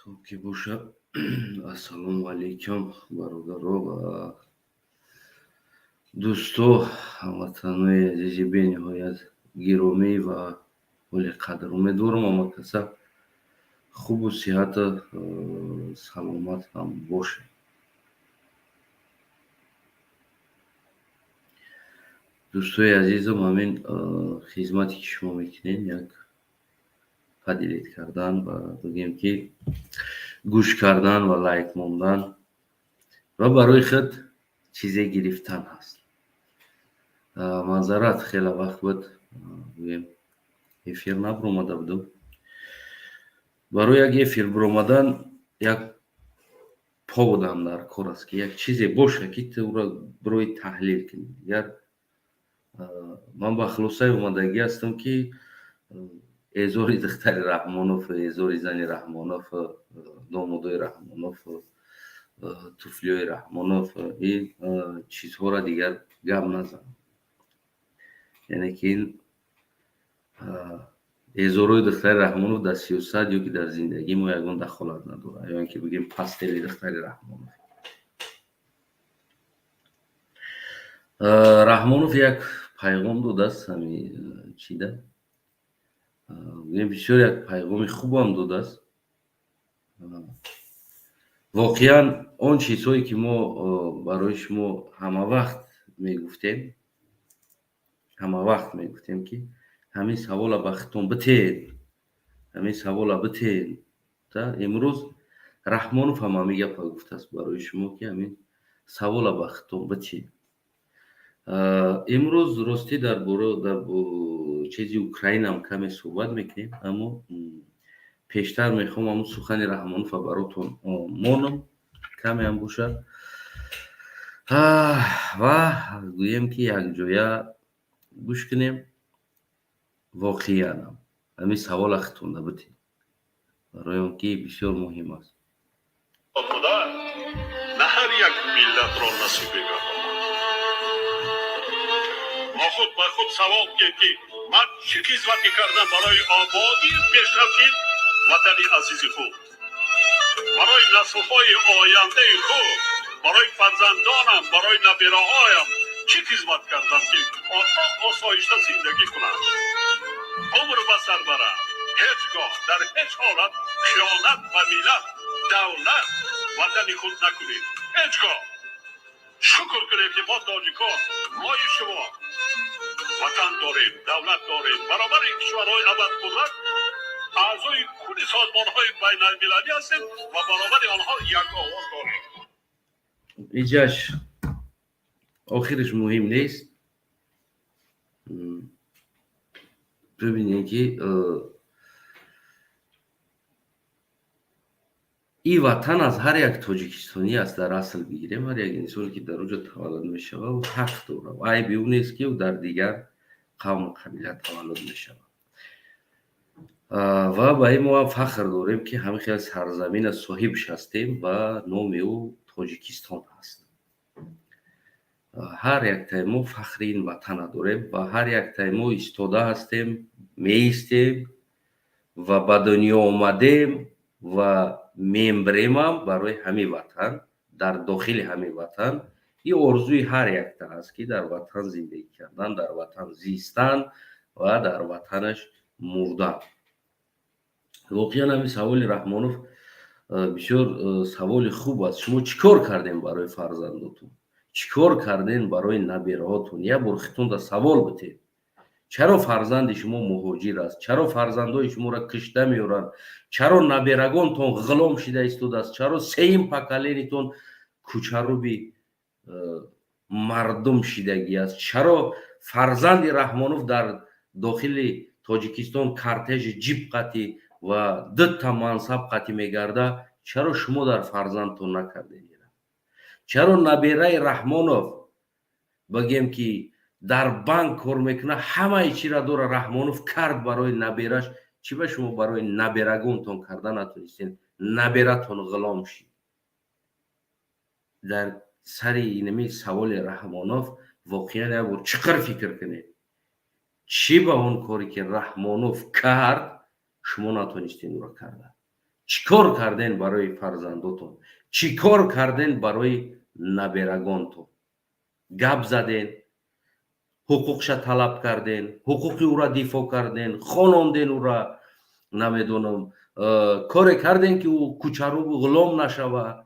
Хуб ки бошад. Ассалому алайкум, бародаро ва дӯсто, ҳамватанои азизи бениҳоят гиромӣ ва олиқадр. Умедворам, ҳама каса хубу сиҳату саломат ҳам бошед. Дӯстои азизам, ҳамин хизмате ки шумо мекунед, як поделить кардан ва бигем ки гӯш кардан ва лайк мондан ва барои худ чизе гирифтан ҳаст. Маъзарат, хеле вақт буд, бигем, эфир набиромада будум. Барои як эфир биромадан як поводам дар кор аст, ки як чизе боша, ки ту ӯро бирои таҳлил кунӣ. Дигар ман ба хулосае омадагӣ ҳастам, ки эзори духтари Раҳмонов, эзори зани Раҳмонов, домодои Раҳмонов, туфлиҳои Раҳмонов, ин чизҳоро дигар гап назанам. Яъне ки ин эзорҳои духтари Раҳмонов дар сиёсат ё ки дар зиндагии мо ягон дахолат надорад, ё ин ки бигем пастели духтари Раҳмонов. Раҳмонов як пайғом додааст, ҳами чида бисёр як пайғоми хубам додааст. Воқеан, он чизҳое ки мо барои шумо ҳамавақт мегуфтем, ҳамавақт мегуфтем, ки ҳамин савола ба худтон битеед, ҳамин савола битеед. Имрӯз Раҳмонов ҳам ҳамин гапа гуфтааст барои шумо, ки ҳамин савола ба худтон битеед. Имрӯз ростӣ дар бора дар чизи Украинаам каме суҳбат мекунем, аммо пештар мехоҳам ҳамун сухани Раҳмонова баротон монам, камеам бошад, ва гӯем ки якҷоя гӯш кунем. Воқеанам ҳамин савола худтонда битед, барои он ки бисёр муҳим аст. Худо на ҳар як миллатро насиб мегардонад. Мо худ ба худ савол кунем, ки ман чӣ хизмате кардам барои ободию пешрафти ватани азизи худ, барои наслҳои ояндаи худ, барои фарзандонам, барои набираҳоям чӣ хизмат кардам, ки онҳо осоишта зиндагӣ кунанд, умр ба сар баранд. Ҳеҷ гоҳ, дар ҳеҷ ҳолат хиёнат ба миллат, давлат, ватани худ накунед, ҳеҷ гоҳ. Шукр кунем, ки мо тоҷикон, мои шумо ватан дорем, давлат дорем, баробари кишварҳои абарқудрат аъзои кулли созмонҳои байналмилалӣ ҳастем ва баробари онҳо як овоз дорем. Иҷаш охираш муҳим нест. Бибинед, ки ин ватан аз ҳар як тоҷикистонӣ аст. Дар асл бигирем, ҳар як инсоне ки дар оҷо таваллуд мешавад, ӯ ҳақ дорад. Айби ӯ нест, ки ӯ дар дигар қавму қабила таваллуд мешавад. Ва ба ин мо ҳам фахр дорем, ки ҳамин хел сарзамина соҳибш ҳастем ва номи ӯ Тоҷикистон ҳаст. Ҳар яктаи мо фахри ин ватана дорем ва ҳар яктаи мо истода ҳастем, меистем ва ба дунё омадем ва мембремам барои ҳамин ватан, дар дохили ҳамин ватан. Ин орзуи ҳар якта аст, ки дар ватан зиндагӣ кардан, дар ватан зистан ва дар ватанаш мурдан. Воқеан, ҳамин саволи Раҳмонов бисёр саволи хуб аст. Шумо чӣ кор кардем барои фарзандотон, чӣ кор кардем барои набираҳотон? Як бор худтонда савол битед: чаро фарзанди шумо муҳоҷир аст? Чаро фарзандои шуморо кишта меоранд? Чаро наберагонтон ғулом шида истодааст? Чаро сеюм поколенитон кӯчаруби мардум шидагӣ аст? Чаро фарзанди Раҳмонов дар дохили Тоҷикистон кортежи ҷип қатӣ ва дута мансаб қатӣ мегарда? Чаро шумо дар фарзандтон накардед? Чаро набераи Раҳмонов, бигем ки дар банк кор мекунад, ҳамаи чиро дора, Раҳмонов кард барои набераш, чӣ ба шумо барои наберагонтон карда натонистед? Набератон ғулом шид. Дар сари инами саволи Раҳмонов воқеан як бор чиқир фикр кунед: чӣ ба он коре ки Раҳмонов кард, шумо натонистед ӯро карда? Чӣ кор карден барои фарзандотон? Чӣ кор карден барои наберагонтон? Гап заден, ҳуқуқша талаб карден, ҳуқуқи ӯра дифоъ карден, хононден ӯра, намедонам, коре карден, ки ӯ кӯчарӯбу ғулом нашавад?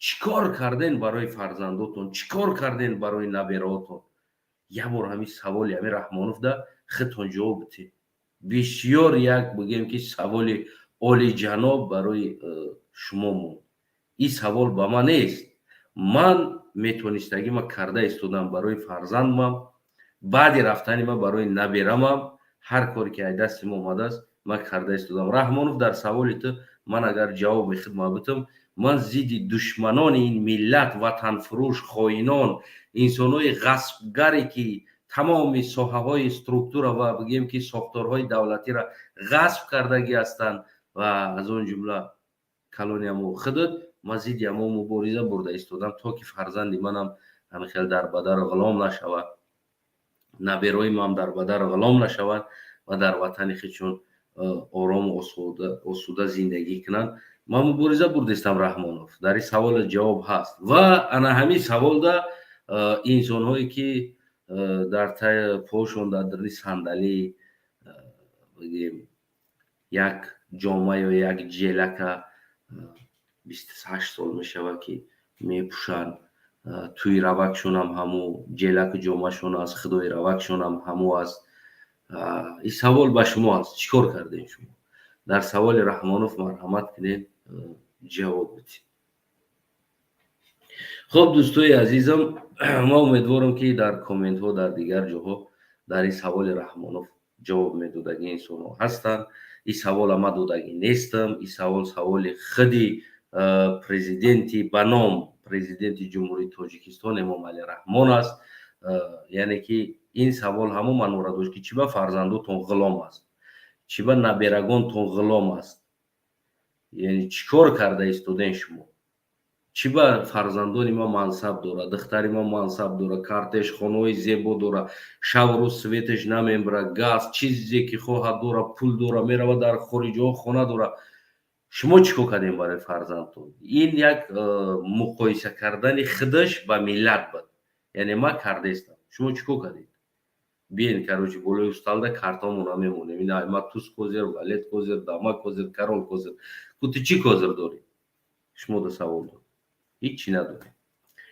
Чӣ кор карден барои фарзандотон? Чӣ кор карден барои набераотон? Як бор ҳамин саволи ҳамин Раҳмоновда худтон ҷавоб битед. Бисёр як, бигем, ки саволи олиҷаноб барои шумо монд. Ин савол ба ман нест. Ман метонистагима карда истодам барои фарзандмам, баъди рафтани ман барои наберамам. Ҳар коре ки аз дасти мо омадааст, ман карда истодам. Раҳмонов, дар саволи ту ман агар ҷавоби худма битам, ман зидди душманони ин миллат, ватанфурӯш, хоинон, инсонҳои ғасбгаре, ки тамоми соҳаҳои структура ва, бигем, ки сохторҳои давлатиро ғасб кардагӣ ҳастанд ва аз он ҷумла калониамо худат, ман зидди ҳамо мубориза бурда истодам, то ки фарзанди манам ҳамин хел дарбадару ғулом нашавад, наберои ман дарбадару ғулом нашаванд ва дар ватани худшон орому осуда зиндагӣ кунанд. Ман мубориза бурдистам. Раҳмонов, дар ин савол ҷавоб ҳаст. Ва ана ҳамин саволда инсонҳое, ки дар таи пошон дар дари сандалӣ, бигем, як ҷома ё як ҷелака 28 сол мешавад, ки мепӯшанд, тӯи равакшонам ҳаму ҷелаку ҷомашон аст, худои равакшонам ҳаму аст, ин савол ба шумо аст: чӣ кор кардем шумо? Дар саволи Раҳмонов марҳамат кунед, ҷавоб бидед. Хуб, дӯстои азизам, ман умедворам, ки дар комментҳо, дар дигар ҷоҳо дар ин саволи Раҳмонов ҷавоб медодагӣ инсонҳо ҳастанд. Ин савола ман додагӣ нестам. Ин савол саволи худи президенти, ба ном президенти Ҷумҳурии Тоҷикистон Эмомалӣ Раҳмон аст. Яъне ки ин савол ҳамон маънора дошт, ки чӣ ба фарзандотон ғулом аст, чӣ ба наберагонтон ғулом аст, яъне чӣ кор карда истодем шумо? Чӣ ба фарзандони ман мансаб дорад, духтари ман мансаб дорад, кортеж, хонаҳои зебо дорад, шабу рӯз светаш намембарад, газ, чизе ки хоҳад дорад, пул дорад, меравад, дар хориҷиҳо хона дорад. Шумо чӣ кор кардем барои фарзандтон? Ин як муқоиса кардани худаш ба миллат буд. Яъне ман кардаистам, шумо чӣ кор кардед? Биен, короче, болои усталда картомона мемонем. Ина ма туз козир, валет козир, дама козир, король козир. Ку ту чӣ козир дорӣ? Шумо да савол дор. Ҳиччи надоред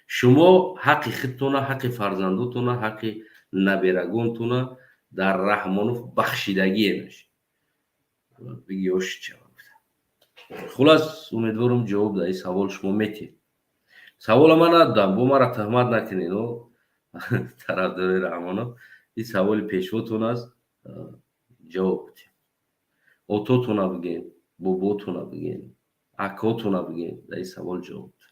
шумо. Ҳаққи худтона, ҳаққи фарзандотона, ҳаққи наберагонтона дар Раҳмонов бахшидагие нашед. Биги ёшичава. Хулас, умедворам, ҷавоб дар ин савол шумо метиҳед. Савола ман надодам, бо мара туҳмат накунед, тарафдори Раҳмонов. Ин саволи пешвотон аст, ҷавоб бидиҳед. Ототона бигем, боботона бигем, акотона бигем, дар ин савол ҷавоб бидиҳед.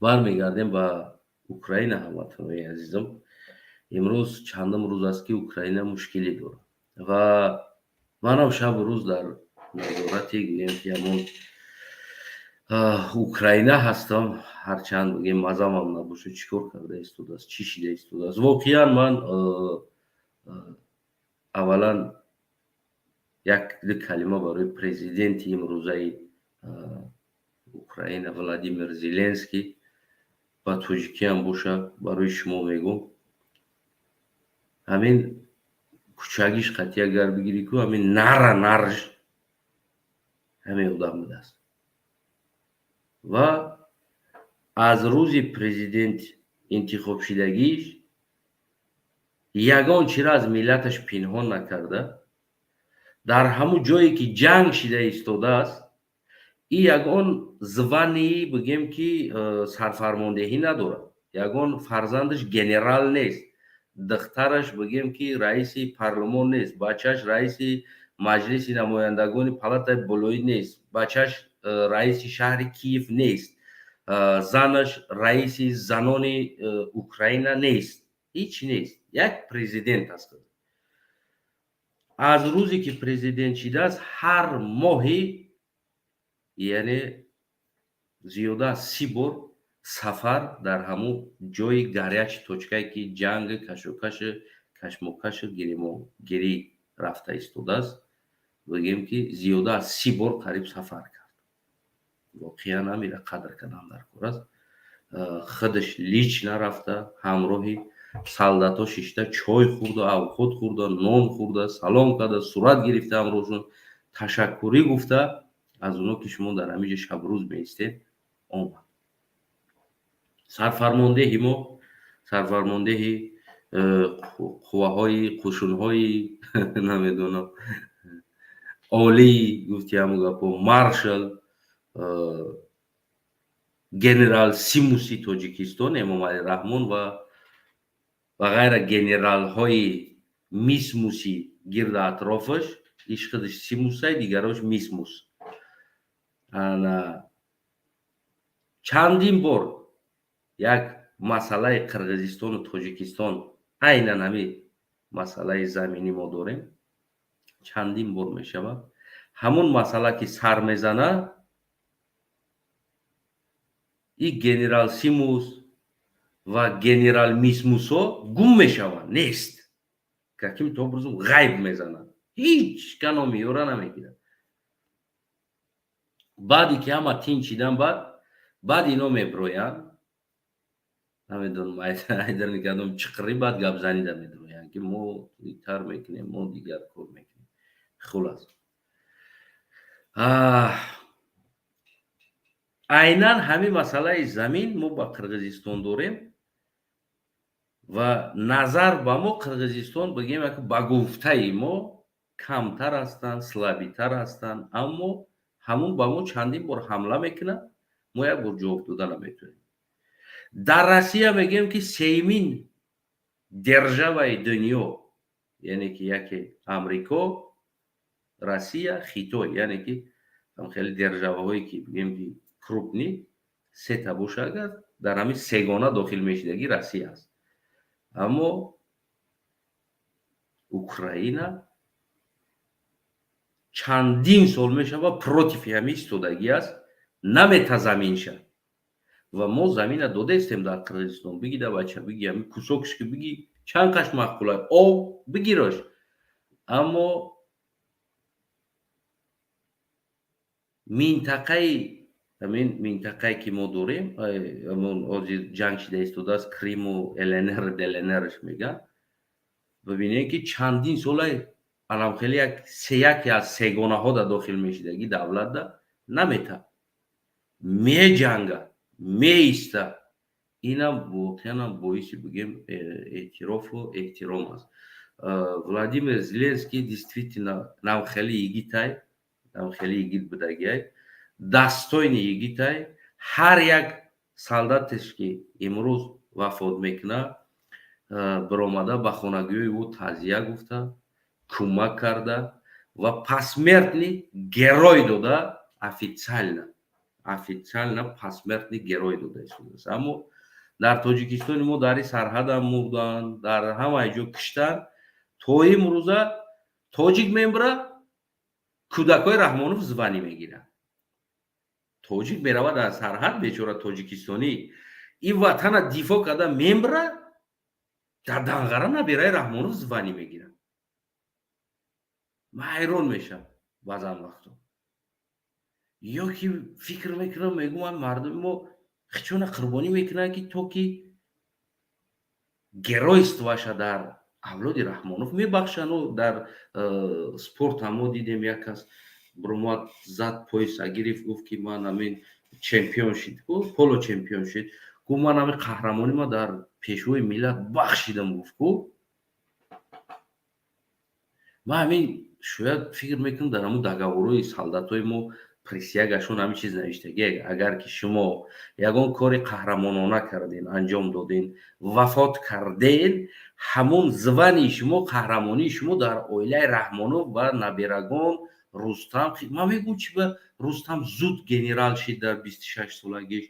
Бармегардем ба Украина. Ҳамватанои азизам, имрӯз чандум рӯз аст, ки Украина мушкилӣ дорад, ва манам шабу рӯз дар назорати, гӯем, ки ҳамон Украина ҳастам. Ҳарчанд, бигем, мазамам набошад, чӣ кор карда истодааст, чӣ шида истодааст. Воқеан, ман аввалан як ду калима барои президенти имрӯзаи Украина Владимир Зеленский ба тоҷикиам боша барои шумо мегӯм. Ҳамин кӯчагиш қатъи агар бигирӣ, ку ҳамин нара нарш ҳамин одам будааст. Ва аз рӯзи президент интихобшидагиш ягон чиро аз миллаташ пинҳон накарда. Дар ҳамун ҷое ки ҷанг шида истодааст, и ягон звание, бигем, ки сарфармондеҳӣ надорад, ягон фарзандаш генерал нест, духтараш, бигем, ки раиси парлумон нест, бачааш раиси маҷлиси намояндагони палатаи болоӣ нест, бачааш раиси шаҳри Киев нест, занаш раиси занони Украина нест, ҳеҷ нест. Як президент аст. Аз рӯзе ки президент шидааст, ҳар моҳи, яъне зиёда аз 30 бор сафар дар ҳамун ҷои горячий точкае, ки ҷанги кашокаши кашмокашу гиримогирӣ рафта истодааст. Бигем, ки зиёда аз 30 бор қариб сафар кард. Воқеан ҳам ира қадр кардан дар кор аст. Худаш лично рафта, ҳамроҳи солдатҳо шишта, чой хӯрда, авқот хӯрда, нон хӯрда, салом карда, сурат гирифта, ҳамроҳшон ташаккурӣ гуфта аз оно, ки шумо дар ҳамиҷа шабрӯз меистед, омад. Сарфармондеҳи мо, сарфармондеҳи қувваҳои қӯшунҳои, намедонам, олӣ, гуфти ҳамун гапо, маршал, генерал Симуси Тоҷикистон Эмомалӣ Раҳмон ва ғайра генералҳои мисмуси гирда атрофаш, иш худаш Симусай, дигарош мисмус. Ана чандин бор як масъалаи Қирғизистону Тоҷикистон, айнан ҳамин масъалаи заминӣ мо дорем, чандин бор мешавад. Ҳамун масъала ки сар мезана, и генерал Симус ва генерал Мисмусо гум мешаванд, нест, каким-то образом ғайб мезананд, ҳеҷ ка номи ёра намегирад. Баъде ки ҳама тинчидан, баъд ино меброянд, намедонам, айдарни кадом чиқрӣ, баъд гапзанида медроянд, ки мо тар мекунем, мо дигар кор мекунем. Хулас, айнан ҳамин масъалаи замин мо ба Қирғизистон дорем ва назар ба мо Қирғизистон, бигем, ба гуфтаи мо, камтар ҳастанд, слабый тар ҳастанд, аммо ҳамун ба мо чандин бор ҳамла мекунад, мо як бор ҷавоб дода наметавонем. Дар Россия мегӯем, ки сеюмин державаи дунё, яъне ки яке Амрико, Россия, Хитой, яъне ки хеле державаҳое ки, бигем, ки крупный сета боша, агар дар ҳамин сегона дохил мешидагӣ Россия аст. Аммо Украина чандин сол мешавад против ҳамин истодагӣ аст, намета заминша. Ва мо замина додаистем дар Қирғизистон: бигида, бача, биги, ҳамин кусок ш ки биги, чанд қаш маъқула, об бигирош. Аммо минтақаи, ҳамин минтақае ки мо дорем, ҳамон ҳозир ҷанг шида истодааст, Криму ЛНР, ДЛНРш мегӯянд, бибинем, ки чандин сола алам хеле як яке аз сегонаҳо да дохил мешидагӣ давлатда намета, меҷанга, меиста. Инам воқеанам боиси, бигем, эътирофу эҳтиром аст. Владимир Зеленский действительно нам хеле йигитай, нам хеле йигит будагиай, достойный йигитай. Ҳар як солдатеш ки имрӯз вафот мекунад, биромада ба хонагиҳои ӯ таъзия гуфта, кӯмак карда ва посмертный герой дода, официально посмертный герой дода истодааст. Аммо дар Тоҷикистони мо дари сарҳадам мурданд, дар ҳамаи ҷо киштанд. То имрӯза тоҷик мембира, кӯдакҳои Раҳмонов звание мегирад. Тоҷик меравад дар сарҳад, бечора тоҷикистонӣ ин ватана дифоъ карда мембира, дар Данғара набираи Раҳмонов звание мегирад. Ман ҳайрон мешавам баъзан вақто, ё ки фикр мекунам, мегӯям, мардуми мо хичона қурбонӣ мекунанд, ки то ки геройство ша дар авлоди Раҳмонов мебахшану. Дар спорт ҳам мо дидем, як кас бромад, зад, пояса гирифт, гуфт, ки ман ҳамин чемпион шид, поло чемпион шид, гуфт, ман ҳамин қаҳрамонӣ ма дар пешвои миллат бахшидам, гуфт ку. Ман ҳамин шояд фикр мекунам, дар ҳамун договор ои солдатҳои мо, присяга шон ҳамин чиз навиштагӣ: агар ки шумо ягон кори қаҳрамонона карден, анҷом доден, вафот карден, ҳамун звание и шумо, қаҳрамонии шумо дар оилаи Раҳмонов ва наберагон Рустам. Ман мегӯм, чи ба Рустам зуд генерал шид дар 26 солагиш?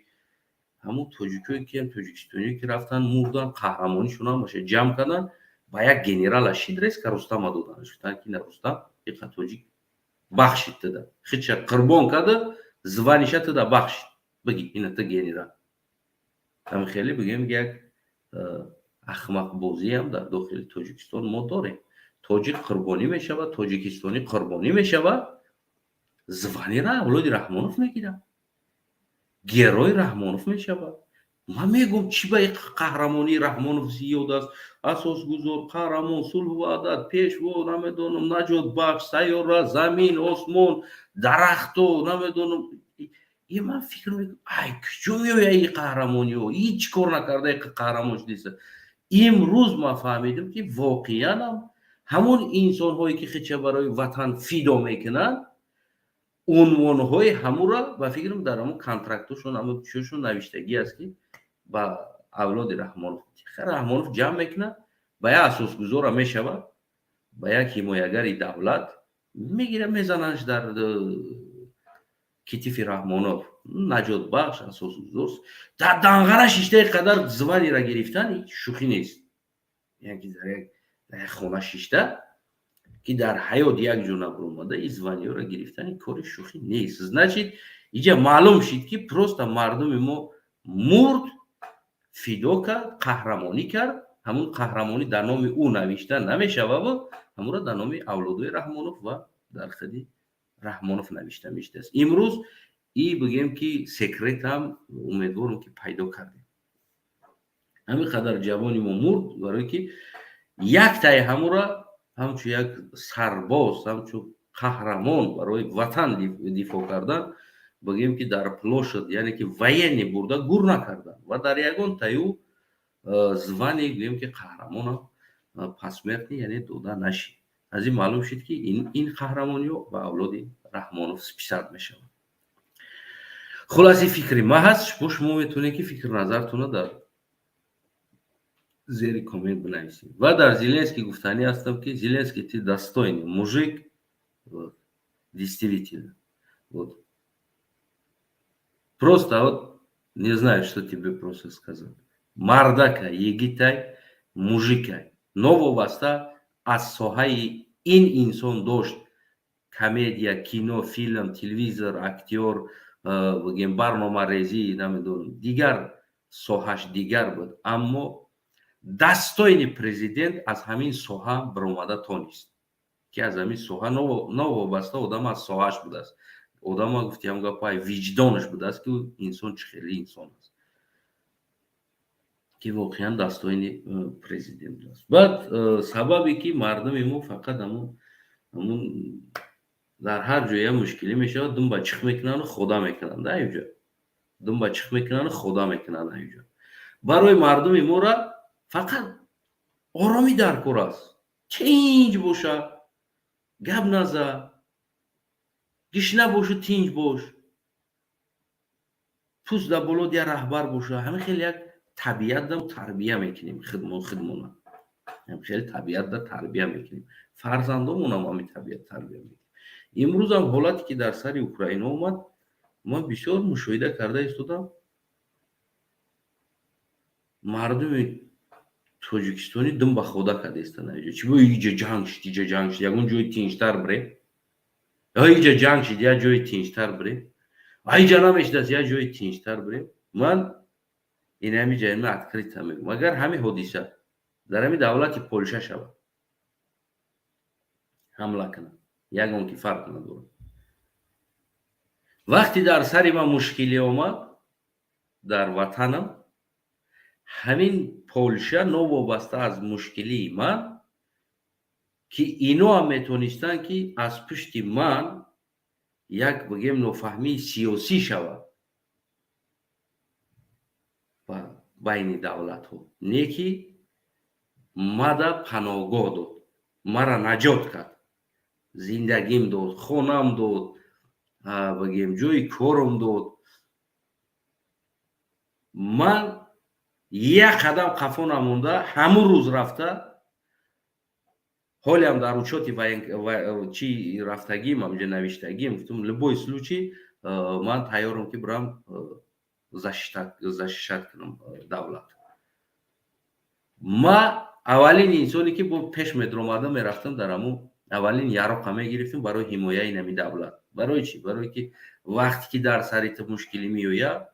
Ҳамун тоҷикое ки, тоҷикистониё ки рафтан, мурдан, қаҳрамонишон ҳамаша ҷамъ кардан, ба як генерала шид, резко Рустама додан, гуфтанд, ки на, Рустам иқа тоҷик бахшид, туда хича қурбон карда, звание ша туда бахшид, биги, ина ту генерал. Ҳам хеле, бигем, як ахмақбозиам дар дохили Тоҷикистон мо дорем. То Тоҷик қурбонӣ мешавад, тоҷикистонӣ қурбонӣ мешавад, звание ра авлоди Раҳмонов мегирад, герой Раҳмонов мешавад. Ман мегӯм, чӣ ба қаҳрамонии Раҳмонов зиёд аст: асосгузор, қаҳрамон, сулҳу ваҳдат, пешво, намедонам, наҷотбахш, сайёра, замин, осмон, дарахто, намедонам. И ман фикр мекунам, ай куҷо меояд ин қаҳрамониҳо? Ҳеҷ кор накарда қаҳрамон шудиста. Имрӯз ман фаҳмидам, ки воқеанам ҳамон инсонҳое, ки хича барои ватан фидо мекунанд, унвонҳои ҳамура, ба фикрам, дар ҳамон контрактошон, ҳамон чизошон навиштагӣ аст, ки ба авлоди Раҳмонов. Раҳмонов ҷамъ мекунад, ба як асосгузора мешавад, ба як ҳимоягари давлат мегира, мезанандш дар китифи Раҳмонов, наҷотбахш, асосгузор. Дар данғара шиштаи қадар звание ра гирифтан шӯхӣ нест. Яке дар як хона шишта, ки дар ҳаёт як ҷо набуромада, ин звание ёро гирифтани кори шӯхӣ нест. Значит, иҷа маълум шид, ки просто мардуми мо мурд, фидо кард, қаҳрамонӣ кард. Ҳамун қаҳрамонӣ дар номи ӯ навишта намешававу ҳамуро дар номи авлодои Раҳмонов ва дар худи Раҳмонов навишта мешудааст. Имрӯз и бигем, ки секрет ам, умедворам, ки пайдо кардем. Ҳамин қадар ҷавони мо мурд, барое ки яктаи ҳамура ҳамчун як сарбоз, ҳамчун қаҳрамон барои ватан дифоъ кардан, бигем, ки дар площадь, яъне ки военный, бурда гур накардан ва дар ягон таю звание, гӯем, ки қаҳрамонам посмертный, яъне дода нашид. Аз ин маълум шуд, ки ин қаҳрамониҳо ба авлоди Раҳмонов списать мешавад. Хулоси фикри ма ҳаст. Бо шумо метавонед, ки фикру назартонро дар зери коммент бинависед. Ва дар Зеленский гуфтанӣ ҳастам, ки Зеленский, ты достойный мужик, вот, действительно. Вот просто вот не знаю, что тебе просто сказать. Мардака, йигитай, мужик ай. Новобаста аз соҳаи ин инсон дошт: комедия, кино, филм, телевизор, актёр, бигем, барномарезӣ, намедонам, дигар соҳаш дигар буд, аммо достойный президент аз ҳамин соҳа баромада тонист, ки аз ҳамин соҳа новобаста одам аз соҳааш будааст, одама гуфтиам гапай виҷдонаш будааст, ки инсон чӣ хели инсон аст, ки воқеан достойный президент будааст. Баъд сабабе, ки мардуми мо фақат ҳамун дар ҳар ҷоя мушкилӣ мешавад, думба чих мекунанду хода мекунанд. Аюҷа думба чих мекунанду хода мекунанд. Аюҷа барои мардуми мора фақат оромӣ дар кор аст, тинҷ боша, гап наза, гишна бошу, тинҷ бош, пӯст дар боло я раҳбар боша. Ҳамин хеле як табиатда тарбия мекунем худмона, хеле табиатда тарбия мекунем, фарзандомонам ҳамин табиат тарбия мекунем. Имрӯзам ҳолате, ки дар сари Украина омад, ман бисёр мушоҳида карда истодам: мардуми тоҷикистонӣ дум ба хода карда истанд. Чи бо иҷа ҷанг шид, иҷа ҷанг шид, ягон ҷои тинҷтар бирем, иҷа ҷанг шид, як ҷои тинҷтар бирем, иҷа намешидааст, як ҷои тинҷтар бирем. Ман ин ҳами ҷайма открыто мегӯям: агар ҳамин ҳодиса дар ҳамин давлати Полша шавад, ҳамла кунад, ягон ки фарқ надорад. Вақте дар сари ман мушкилӣ омад дар ватанам, ҳамин Полша, новобаста аз мушкилии ман, ки иноам метонистанд, ки аз пушти ман як, бигем, нофаҳмии сиёсӣ шавад ба байни давлатҳо, не ки мада паноҳгоҳ дод, мара наҷот кард, зиндагим дод, хонам дод, бигем, ҷои корам дод. Ман як қадам қафо намонда, ҳамун рӯз рафта, ҳолиам дар учёт и чи рафтагим, ҳамҷа навиштагим, гуфтам: любой случай ман тайёрам, ки бирам защищать кунам давлат. Ма аввалин инсоне, ки бо пеш медромада мерафтам, дар ҳамун аввалин яроқа мегирифтем барои ҳимояи нами давлат. Барои чӣ? Барое ки вақте ки дар сари ту мушкилӣ меояд,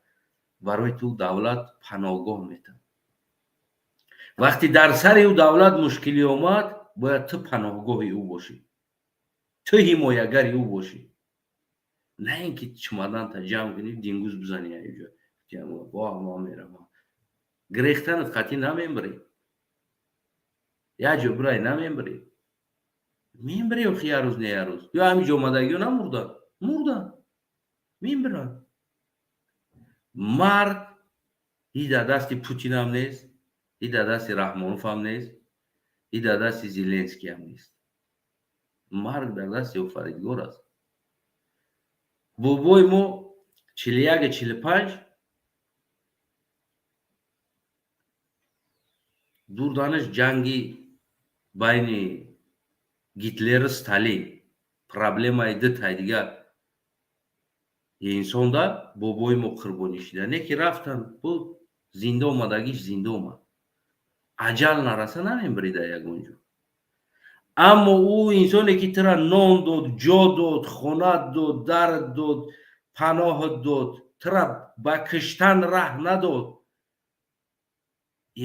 барои ту давлат паноҳгоҳ метавад. Вақте дар сари ӯ давлат мушкилӣ омад, бояд ту паноҳгоҳи ӯ бошӣ, ту ҳимоягари ӯ бошӣ, на ин ки чумаданта ҷамъ кунӣ, дингуз бизанӣ аҷо ма меравам. Гирехтанат қатъӣ намембирӣ, як ҷо бирай намембирӣ, мембирӣ охи як рӯз не як рӯз. Ё ҳамин ҷо омадагиё намурданд, мурданд, мембиранд. Марг и дар дасти Путинам нест, и дар дасти Раҳмоновам нест, и дар дасти Зеленскиам нест. Марг дар дасти Офаридгор аст. Бобои мо 41, 45 дурданаш ҷанги байни Гитлеру Сталин, проблемаи дутай дигар инсонда бобои мо қурбонӣ шида. Не ки рафтан, бо зинда омадагиш зинда омад. Аҷал нараса намембири дар ягон ҷо. Аммо ӯ инсоне ки тура нон дод, ҷо дод, хона дод, дар дод, паноҳ дод, тура ба киштан раҳ надод,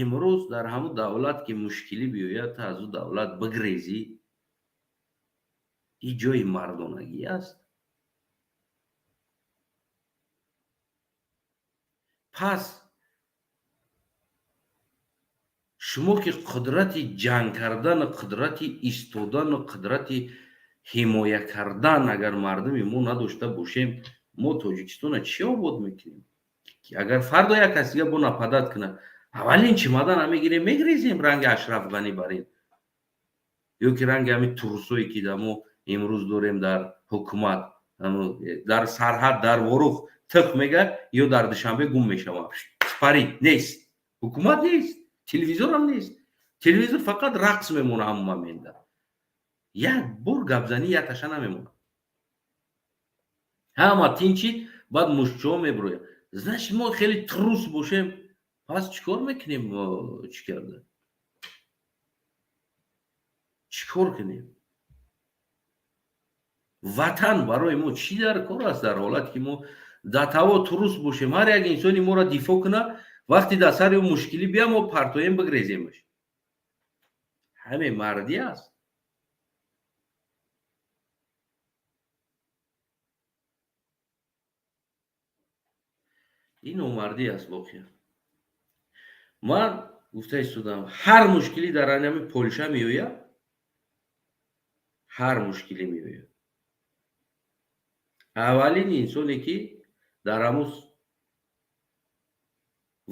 имрӯз дар ҳамун давлат ки мушкилӣ биёяд, ту аз ӯ давлат бигрезӣ, ин ҷои мардонагӣ аст? Пас шумо ки қудрати ҷанг кардану қудрати истодану қудрати ҳимоя кардан агар мардуми мо надошта бошем, мо Тоҷикистона чӣ обод мекунем? Агар фардо як кас дига бо нападат кунад, аввалин чимадана мегирем, мегрезем, ранги Ашраф Ғанӣ барин ё ки ранги ҳамин турсое ки дар мо имрӯз дорем дар ҳукумат, дар сарҳад, дар Ворух тиқ мега ё дар Душанбе гум мешаванд. Спарид нест, ҳукумат нест, телевизорам нест. Телевизор фақат рақс мемона ҳамон момента. Як бор гапзанӣ як таша намемона. Ҳама тинчид, баъд мушчиҳо мебирояд. Значит, мо хеле трус бошем, пас чӣ кор мекунем? Чӣ карда? Чӣ кор кунем? Ватан барои мо чӣ дар кор аст дар ҳолате ки мо дар таво трус бошем, ҳар як инсони моро дифоъ кунад, вақте дар сари ӯ мушкилӣ бия, мо партоем, бигреземаш. Ҳаме мардӣ аст? Ин номардӣ аст воқеан. Ман гуфта истодам, ҳар мушкилӣ дар ҳами Полша меояд, ҳар мушкилӣ меояд. Аввалин инсоне ки дар ҳамун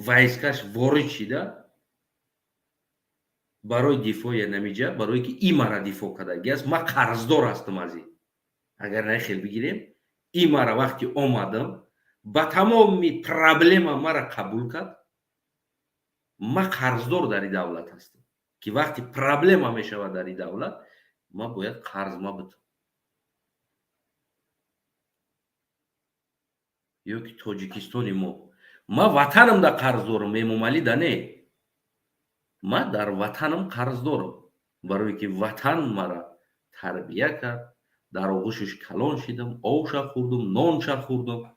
войскаш ворид шида барои дифоъи намиҷа, барое ки и мара дифоъ кардагӣ аст, ман қарздор ҳастам аз ин. Агар на хел бигирем, и мара вақти омадам ба тамоми проблема мара қабул кард, ман қарздор дар ин давлат ҳастам, ки вақти проблема мешавад дар ин давлат, ман бояд қарз ма битам. Ё ки Тоҷикистони мо, ман ватанам да қарз дорам, Эмомалӣ да не. Ман дар ватанам қарз дорам, барое ки ватан мара тарбия кард, дар оғӯшиш калон шидам, овша хӯрдум, нонша хӯрдум.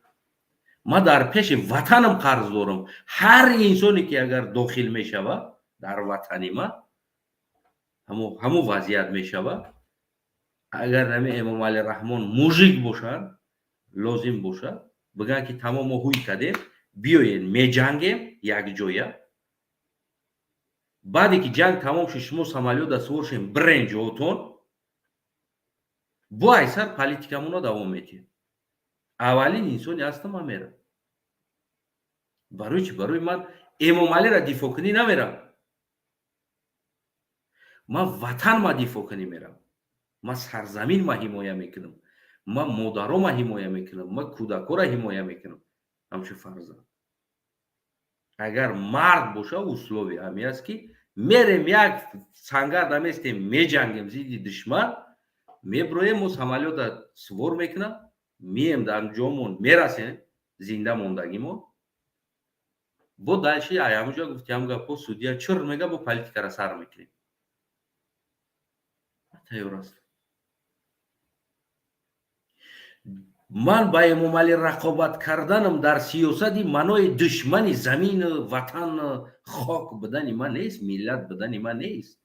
Ман дар пеши ватанам қарз дорам. Ҳар инсоне ки агар дохил мешавад дар ватани ман, ҳамун вазъият мешавад. Агар нами Эмомалӣ Раҳмон мужик бошад, лозим бошад, бигӯянд ки тамом мо ҳуй кардем, биёен меҷангем якҷоя. Баъде ки ҷанг тамом шуд, шумо самолёта сувор шем, бирен ҷоотон, бо айсар политикамонро давом медиҳем. Аввалин инсоне ҳастам, ман мерам. Барои чӣ? Барои ман Эмомалиро дифоъ кунӣ намерам, ман ватанма дифоъ кунӣ мерам, ман сарзаминма ҳимоя мекунам, ман модарома ҳимоя мекунам, ман кӯдакҳоро ҳимоя мекунам ҳамчун фарзанд. Агар мард боша, условие ҳамин аст ки мерем, як сангар наместем, меҷангем зидди душман, меброем, мо самолёта сувор мекунам, мием дар ҷомон мерасем, зинда мондагимон. Бо дальше ҳамунҷо гуфти ҳам гапҳо судья чур мега, бо политикара сар мекунем. Тайёр аст. Ман ба Эмомалӣ рақобат карданам дар сиёсати маънои душмани замину ватану хок будани ман нест, миллат будани ман нест.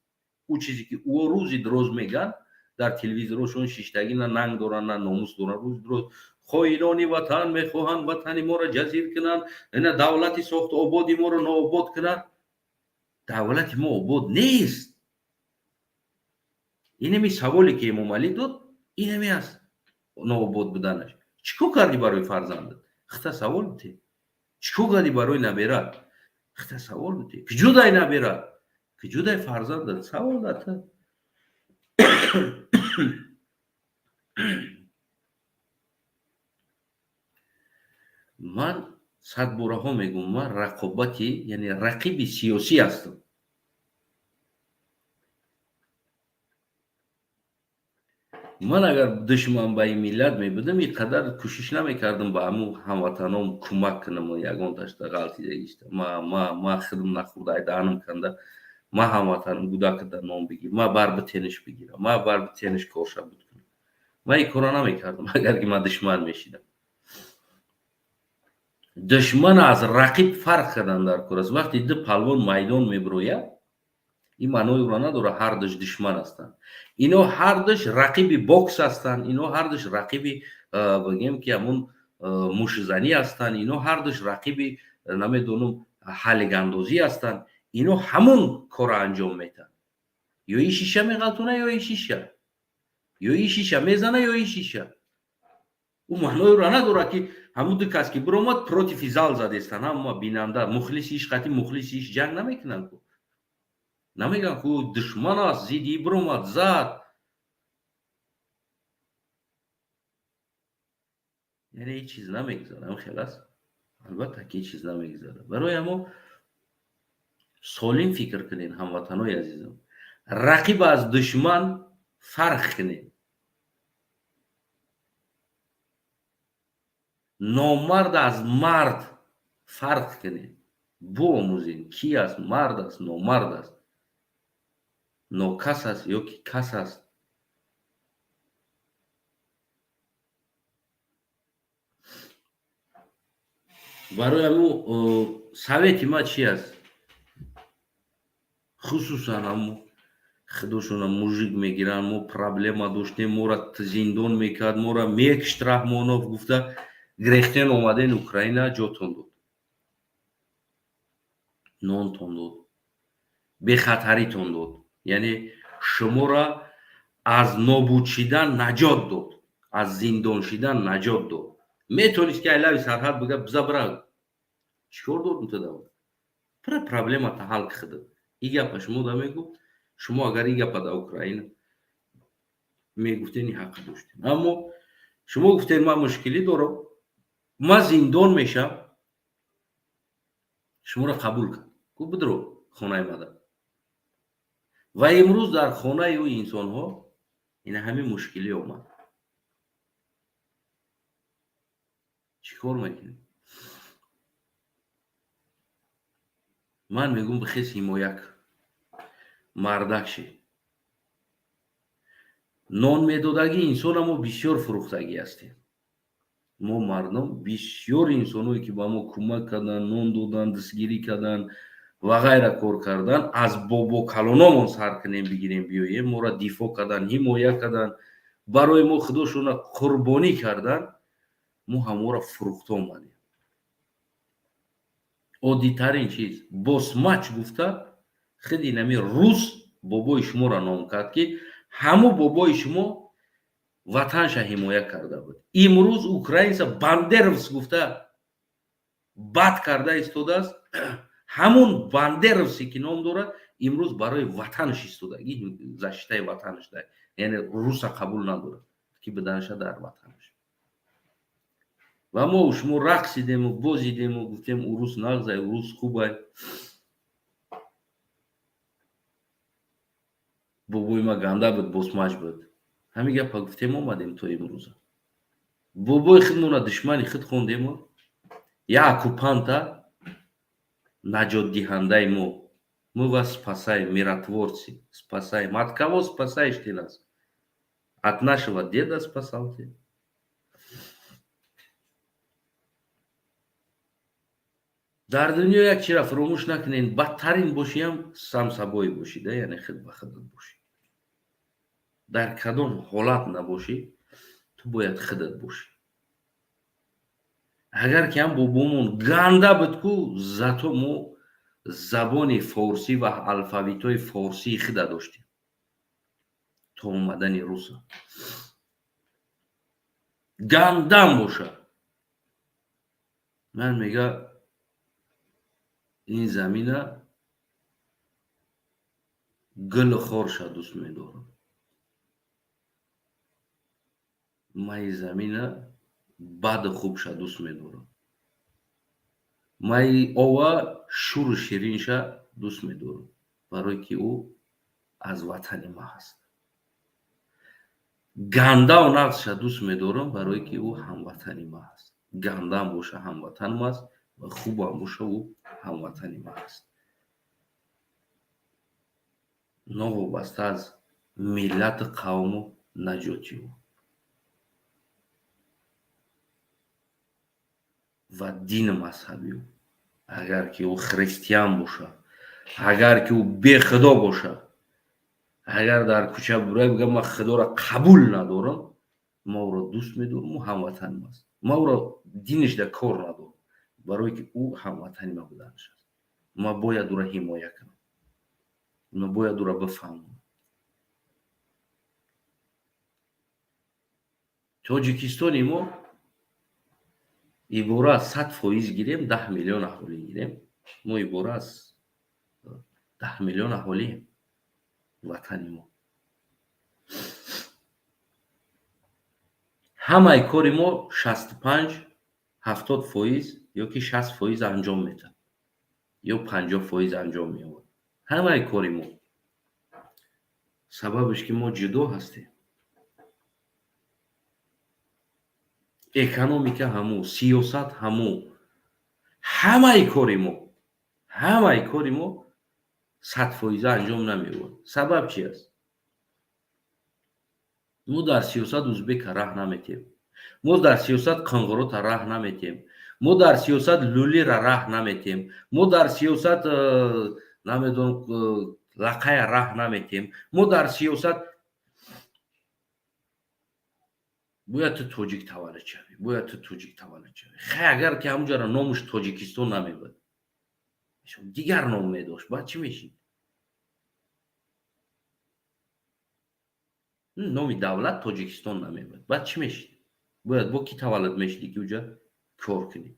Ӯ чизе ки ӯ рӯзи дроз меган дар телевизорҳошон шиштагӣ, на нанг доранд, на номус доранд. Рӯзи дроз хоинони ватан мехоҳанд ватани моро ҷазир кунанд, ина давлати сохту ободи моро нообод кунанд. Давлати мо обод нест. Инами саволе ки Эмомалӣ дод, инами аст нообод буданаш. Чӣ кор кардӣ барои фарзандат? Хита савол бите. Чӣ кор кардӣ барои наберат? Хита савол бите. Куҷодай наберат? Куҷодай фарзандат? Савол дата. Ман садбораҳо мегӯм, ман рақобати, яъне рақиби сиёсӣ ҳастам. Ман агар душман ба ин миллат мебудам, ин қадар кӯшиш намекардам ба ҳамун ҳамватаном кӯмак кунам, ягон ташта ғалтидагиста. Ма хидм нахӯрда, ай даҳанам канда, ма ҳамватанам гудакада нон бигир, ма бар битениш бигирам, ма бар битениш корша буд кунам. Ман ин корро намекардам, агар ки ман душман мешидам. Душман аз рақиб фарқ кардан дар кор аст. Вақте ду палвон майдон мебирояд, ин маънои ӯро надорад ҳардуш душман ҳастанд. Ино ҳардуш рақиби бокс ҳастанд, ино ҳардуш рақиби, бигем ки ҳамун мушзанӣ ҳастанд, ино ҳардуш рақиби, намедонам, ҳалигандозӣ ҳастанд. Ино ҳамун корро анҷом медиҳанд. Ё ин шиша меғалтона, ё ин шиша, ё ин шиша мезана, ё ин шиша. Ӯ маънои ӯро надорад ки ҳамун ду кас ки биромад против зал задестанд, ҳама бинанда мухлиси иш қатъи мухлиси иш ҷанг намекунанд ку. Намегӯянд ку душман аст, зидди биромад зад. Яъне ҳеҷ чиз намегузарад, ҳам хел аст? Албатта ки ҳеҷ чиз намегузарад. Барои ҳамо солим фикр кунед, ҳамватанои азизам. Рақиб аз душман фарқ кунед. Номард аз мард фарқ кунед. Биомӯзед ки аст мард аст, номард аст, нокас аст ё ки кас аст. Барои ҳамун совети ман чи аст? Хусусан ҳамун худошона мужик мегиранд, мо проблема доштем, моро зиндон мекард, моро мекушт Раҳмонов гуфта гирехтен омаден Украина, ҷотон дод, нонтон дод, бехатаритон дод, яъне шуморо аз нобуд шидан наҷот дод, аз зиндон шидан наҷот дод. Метавонист ки ай лави сарҳад бига биза бира, чӣ кор додм ту дава? Бира проблемата ҳал кихдад. И гапа шумо да мегӯ, шумо агар и гапа да Украина мегуфтен, и ҳаққа доштем. Аммо шумо гуфтен ман мушкилӣ дорам, ман зиндон мешам, шуморо қабул кард. Гуфт бидро хонаи мада. Ва имрӯз дар хонаи ӯ инсонҳо ина ҳамин мушкилӣ омад. Чӣ кор мекунем? Ман мегӯм бихез ҳимоя кун, мардак ши. Нон медодагӣ инсона мо бисёр фурӯхтагӣ ҳастем. Мо мардум бисёр инсоное ки ба мо кӯмак карданд, нон доданд, дастгирӣ карданд ва ғайра кор карданд, аз бобокалономон сар кунем, бигирем, биёем, моро дифоъ карданд, ҳимоя карданд, барои мо худошона қурбонӣ карданд, мо ҳаморо фурӯхта омадем. Оддитарин чиз босмач гуфта худи нами рус бобои шуморо ном кард, ки ҳамун бобои шумо ватанша ҳимоя карда буд. Имрӯз украинса бандеровс гуфта бад карда истодааст. Ҳамун бандеровсе ки ном дорад, имрӯз барои ватанаш истодагӣ, защитаи ватанаш, яъне руса қабул надорад ки биданаша дар ватанаш. Ва мо шумо рақсидему бозидему гуфтем урус нағзай, урус хубай. Бобои ма ганда буд, босмач буд. Ҳамин гапа гуфтем, омадем то имрӯза. Бобои худмона душмани худ хондему, як оккупанта наҷотдиҳандаи мо. Мы вас спасаем, миротворцы, спасаем. От кого спасаешь ты нас? От нашего деда спасал ты? Дар дунё як чира фуромӯш накунед, бадтарин бошиам сам собой бошӣ, да, яъне худ ба худат бошӣ. Дар кадом ҳолат набошӣ, ту бояд худат бошӣ. Агар ки ҳам бобомон ганда буд ку, зато мо забони форсӣ ва алфавитҳои форсии худа доштем то омадани руса. Гандам боша, ман мега, ин замина гулу хорша дӯст медорам, ман ин замина баду хубша дӯст медорам, ман ин ова шуру ширинша дӯст медорам, барое ки ӯ аз ватани ман ҳаст. Гандаву нағзша дӯст медорам, барое ки ӯ ҳамватани ман ҳаст. Гандаам боша, ҳамватанам аст, ва хубам боша, ӯ ҳамватани ман аст. Новобаста аз миллату қавму наҷоти ӯ ва дину мазҳаби ӯ. Агар ки ӯ христиан боша, агар ки ӯ бехудо боша, агар дар кӯча бурай бигӯяд ман худоро қабул надорам, ман ӯро дӯст медорам, ӯ ҳамватаним аст. Ман ӯро динишда кор надорам, барое ки ӯ ҳамватани ман буданаш аст. Ман бояд ӯро ҳимоя кунам, ман бояд ӯро бифаҳмам. Тоҷикистони мо ибора аз 100% гирем, 10 миллион аҳолӣ гирем, мо ибора аз 10 миллион аҳолием ватани мо. Ҳамаи кори мо 65-70% ё ки 60% анҷом метавад, ё 50% анҷом меёбад. Ҳамаи кори мо. Сабабаш ки мо ҷудо ҳастем. Экономика ҳаму, сиёсат ҳаму, ҳамаи кори мо, ҳамаи кори мо 100% анҷом намеёбад. Сабаб чи аст? Мо дар сиёсат узбека раҳ наметем, мо дар сиёсат қанғурота раҳ наметем, мо дар сиёсат лулира раҳ наметем, мо дар сиёсат намедонам лақая раҳ наметем, мо дар сиёсат бояд ту тоҷик таваллуд шавӣ, бояд ту тоҷик таваллуд шавӣ. Хай, агар ки ҳамунҷара номуш Тоҷикистон намебуд, дигар ном медошт, баъд чӣ мешид? Номи давлат Тоҷикистон намебуд, баъд чӣ мешид? Бояд бо кӣ таваллуд мешидӣ, ки уҷа кор кунӣ,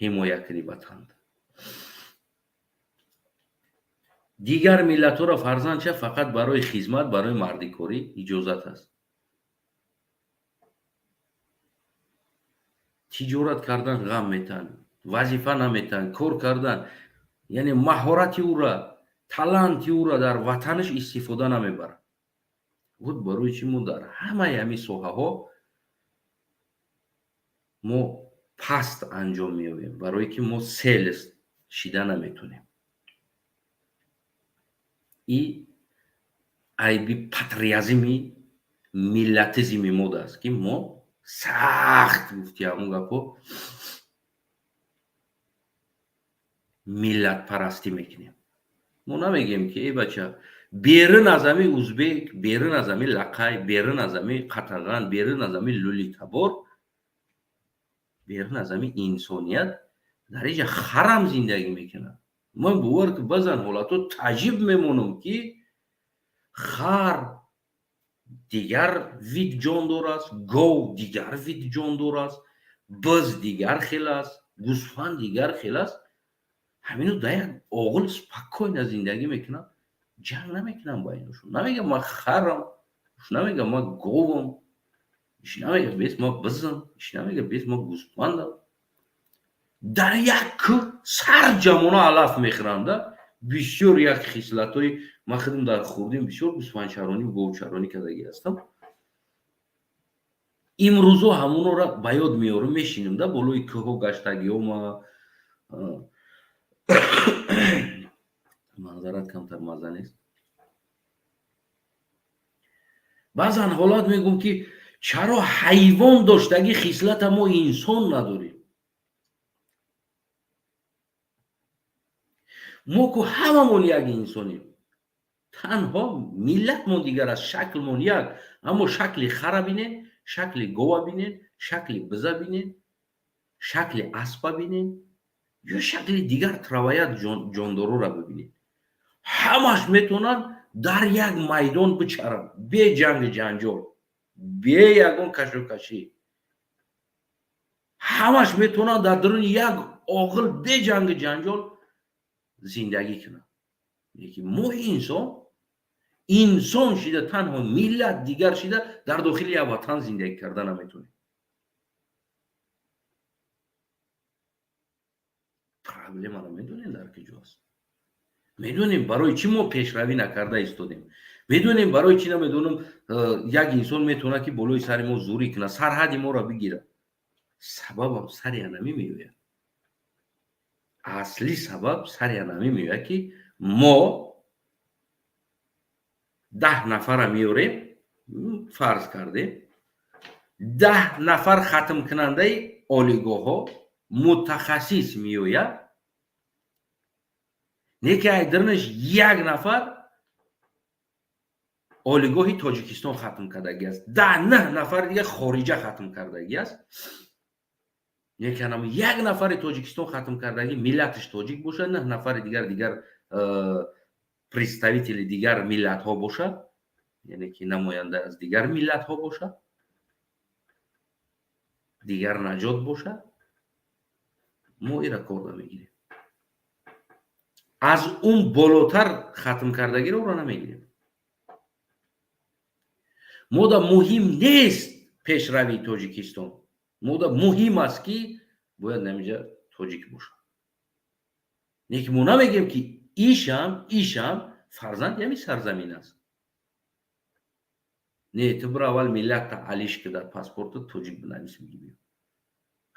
ҳимоя кунӣ ватанта? Дигар миллатҳоро фарзанд ша фақат барои хизмат, барои мардикорӣ иҷозат аст. Тиҷорат кардан ғам метаҳанд, вазифа наметаҳанд, кор кардан, яъне маҳорати ӯра, таланти ӯра дар ватанаш истифода намебарад. Вот барои чӣ мо дар ҳамаи ҳамин соҳаҳо мо паст анҷом меёбем, барое ки мо селс шида наметонем. И айби патриазими миллатизми мода аст, ки мо сахт гуфти ҳамун гапҳо миллатпарастӣ мекунем. Мо намегӯем ки эй бача, берун аз ҳамин узбек, берун аз ҳамин лақай, берун аз ҳамин қатаған, берун аз ҳамин лулитабор, берун аз ҳамин инсоният дар инҷа харам зиндагӣ мекунад. Ман бовар ки баъзан ҳолатҳо таъҷиб мемонам, ки хар дигар вид ҷондор аст, гов дигар вид ҷондор аст, биз дигар хел аст, гӯсфанд дигар хел аст. Ҳамино дар як оғил спокойно зиндагӣ мекунанд, ҷанг намекунанд байнашон. Намегӯям ман харам, намегӯям ман говам, намегӯям бес ман бизам, намегӯям бес ман гӯсфандам. Дар як кӯҳ сарҷамона алаф мехӯранда. Бисёр як хислатҳои ман худам дар хурдим бисёр гӯсфандчаронӣ, говчаронӣ кардагӣ ҳастам. Имрӯзо ҳамонора ба ёд меорам, мешинам да болои кӯҳҳо гаштагиҳома, манзарат камтар маза нест. Баъзан ҳолат мегӯм, ки чаро ҳайвон доштагӣ хислата мо инсон надорем? Мо ку ҳамамон як инсонем, танҳо миллатмон дигар аст, шаклмон як, аммо шакли хара бинен, шакли гова бинен, шакли биза бинен, шакли аспа бинен ё шакли дигар травояд ҷондорора бибинед, ҳамаш метавонанд дар як майдон бичаранд, бе ҷанги ҷанҷол, бе ягон кашокашӣ. Ҳамаш метавонанд дар даруни як оғил бе ҷанги ҷанҷол зиндагӣ кунанд. Лекин мо инсон инсон шида, танҳо миллат дигар шида, дар дохили як ватан зиндагӣ карда наметавонем. Проблемаро медонем дар куҷо аст, медонем барои чӣ мо пешравӣ накарда истодем, медонем барои чӣ намедонам як инсон метавонад ки болои сари мо зурӣ кунад, сарҳади моро бигирад. Сабабам сари анамӣ меояд, асли сабаб сари анамӣ меояд, ки мо 10 нафара меорем, фарз кардем, 10 нафар хатмкунандаи олигоҳҳо мутахассис меояд, не ки айдарнаш як нафар олигоҳи Тоҷикистон хатм кардагӣ аст, 10 нафари дигар хориҷа хатм кардагӣ аст. Не ки анам як нафари Тоҷикистон хатм кардагӣ миллаташ тоҷик бошад, 9 нафари дигар представители дигар миллатҳо бошад, яъне ки намоянда аз дигар миллатҳо бошад, дигар наҷот бошад, мо ира кор намегирем. Аз он болотар хатм кардагиро ӯро намегирем. Мода муҳим нест пешравии Тоҷикистон, мода муҳим аст ки бояд намиҷа тоҷик бошад. Не ки мо намегӯем ки ишам фарзанди ҳамин сарзамин аст. Не, ту бира аввал миллатта алиш ки дар паспорта тоҷик бинавис, мегӣ биё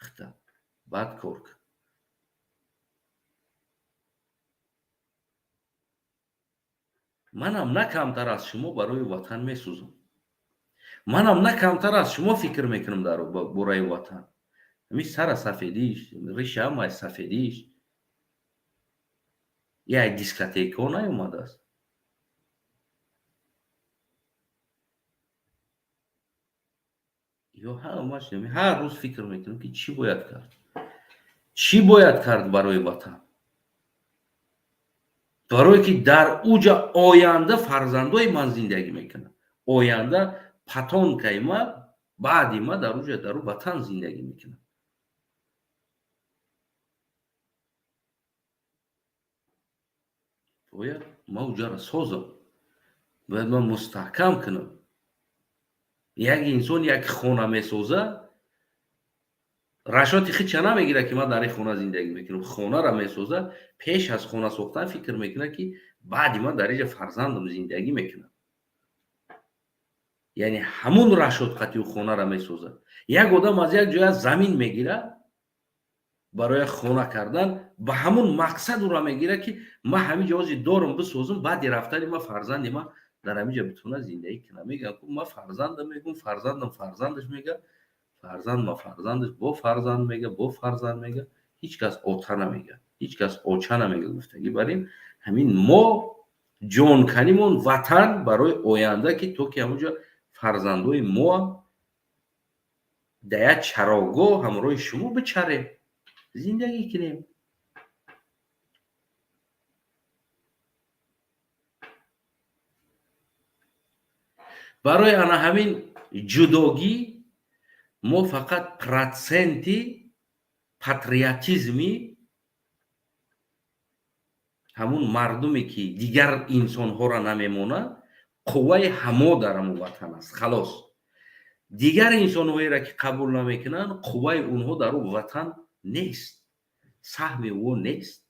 хита, баъд кор кун. Манам на камтар аз шумо барои ватан месӯзам, манам на камтар аз шумо фикр мекунам дар бораи ватан. Ҳамин сара сафедиш, ришам ай сафедиш, як дискотекаҳо наёмадааст. Ё ҳамаш ҳар рӯз фикр мекунам ки чӣ бояд кард, чӣ бояд кард барои ватан, барое ки дар уҷа оянда фарзандои ман зиндагӣ мекунанд, оянда патонкаи ма баъди ма дар уҷа дар ватан зиндагӣ мекунанд. Бояд ман уҷаро созам, бояд ман мустаҳкам кунам. Як инсон як хона месоза, рашоти хича намегирад ки ман дар ин хона зиндагӣ мекунам. Хонаро месоза, пеш аз хона сохтан фикр мекунад ки баъди ман дар инҷа фарзандам зиндагӣ мекунад. Яъне ҳамун рашод қатъи хонаро месозад. Як одам аз як ҷоя замин мегирад барои хона кардан, ба ҳамун мақсад ӯро мегирад ки ман ҳамин ҷо ҳозир дорам бисозам, баъди рафтани ман фарзанди ман дар ҳамин ҷо битавонад зиндагӣ кунад. Мегӯям ку ман фарзандам, мегӯям фарзандам фарзандаш мегӯяд, фарзанд ма фарзандаш бо фарзанд мегӯяд, бо фарзанд мегӯяд, ҳеҷ кас ота намегӯяд, ҳеҷ кас оча намегӯяд. Гуфтагӣ бар ин ҳамин мо ҷонканимон ватан барои оянда, ки то ки ҳамунҷо фарзандои мо дар як чарогоҳ ҳамроҳи шумо бичарем, зиндагӣ кунем. Барои ана ҳамин ҷудогӣ мо фақат проценти патриотизми ҳамун мардуме ки дигар инсонҳоро намемонад, қувваи ҳамо дар ҳамун ватан аст. Халос. Дигар инсонҳоеро ки қабул намекунанд, қувваи онҳо дар он ватан нест, саҳми ӯ нест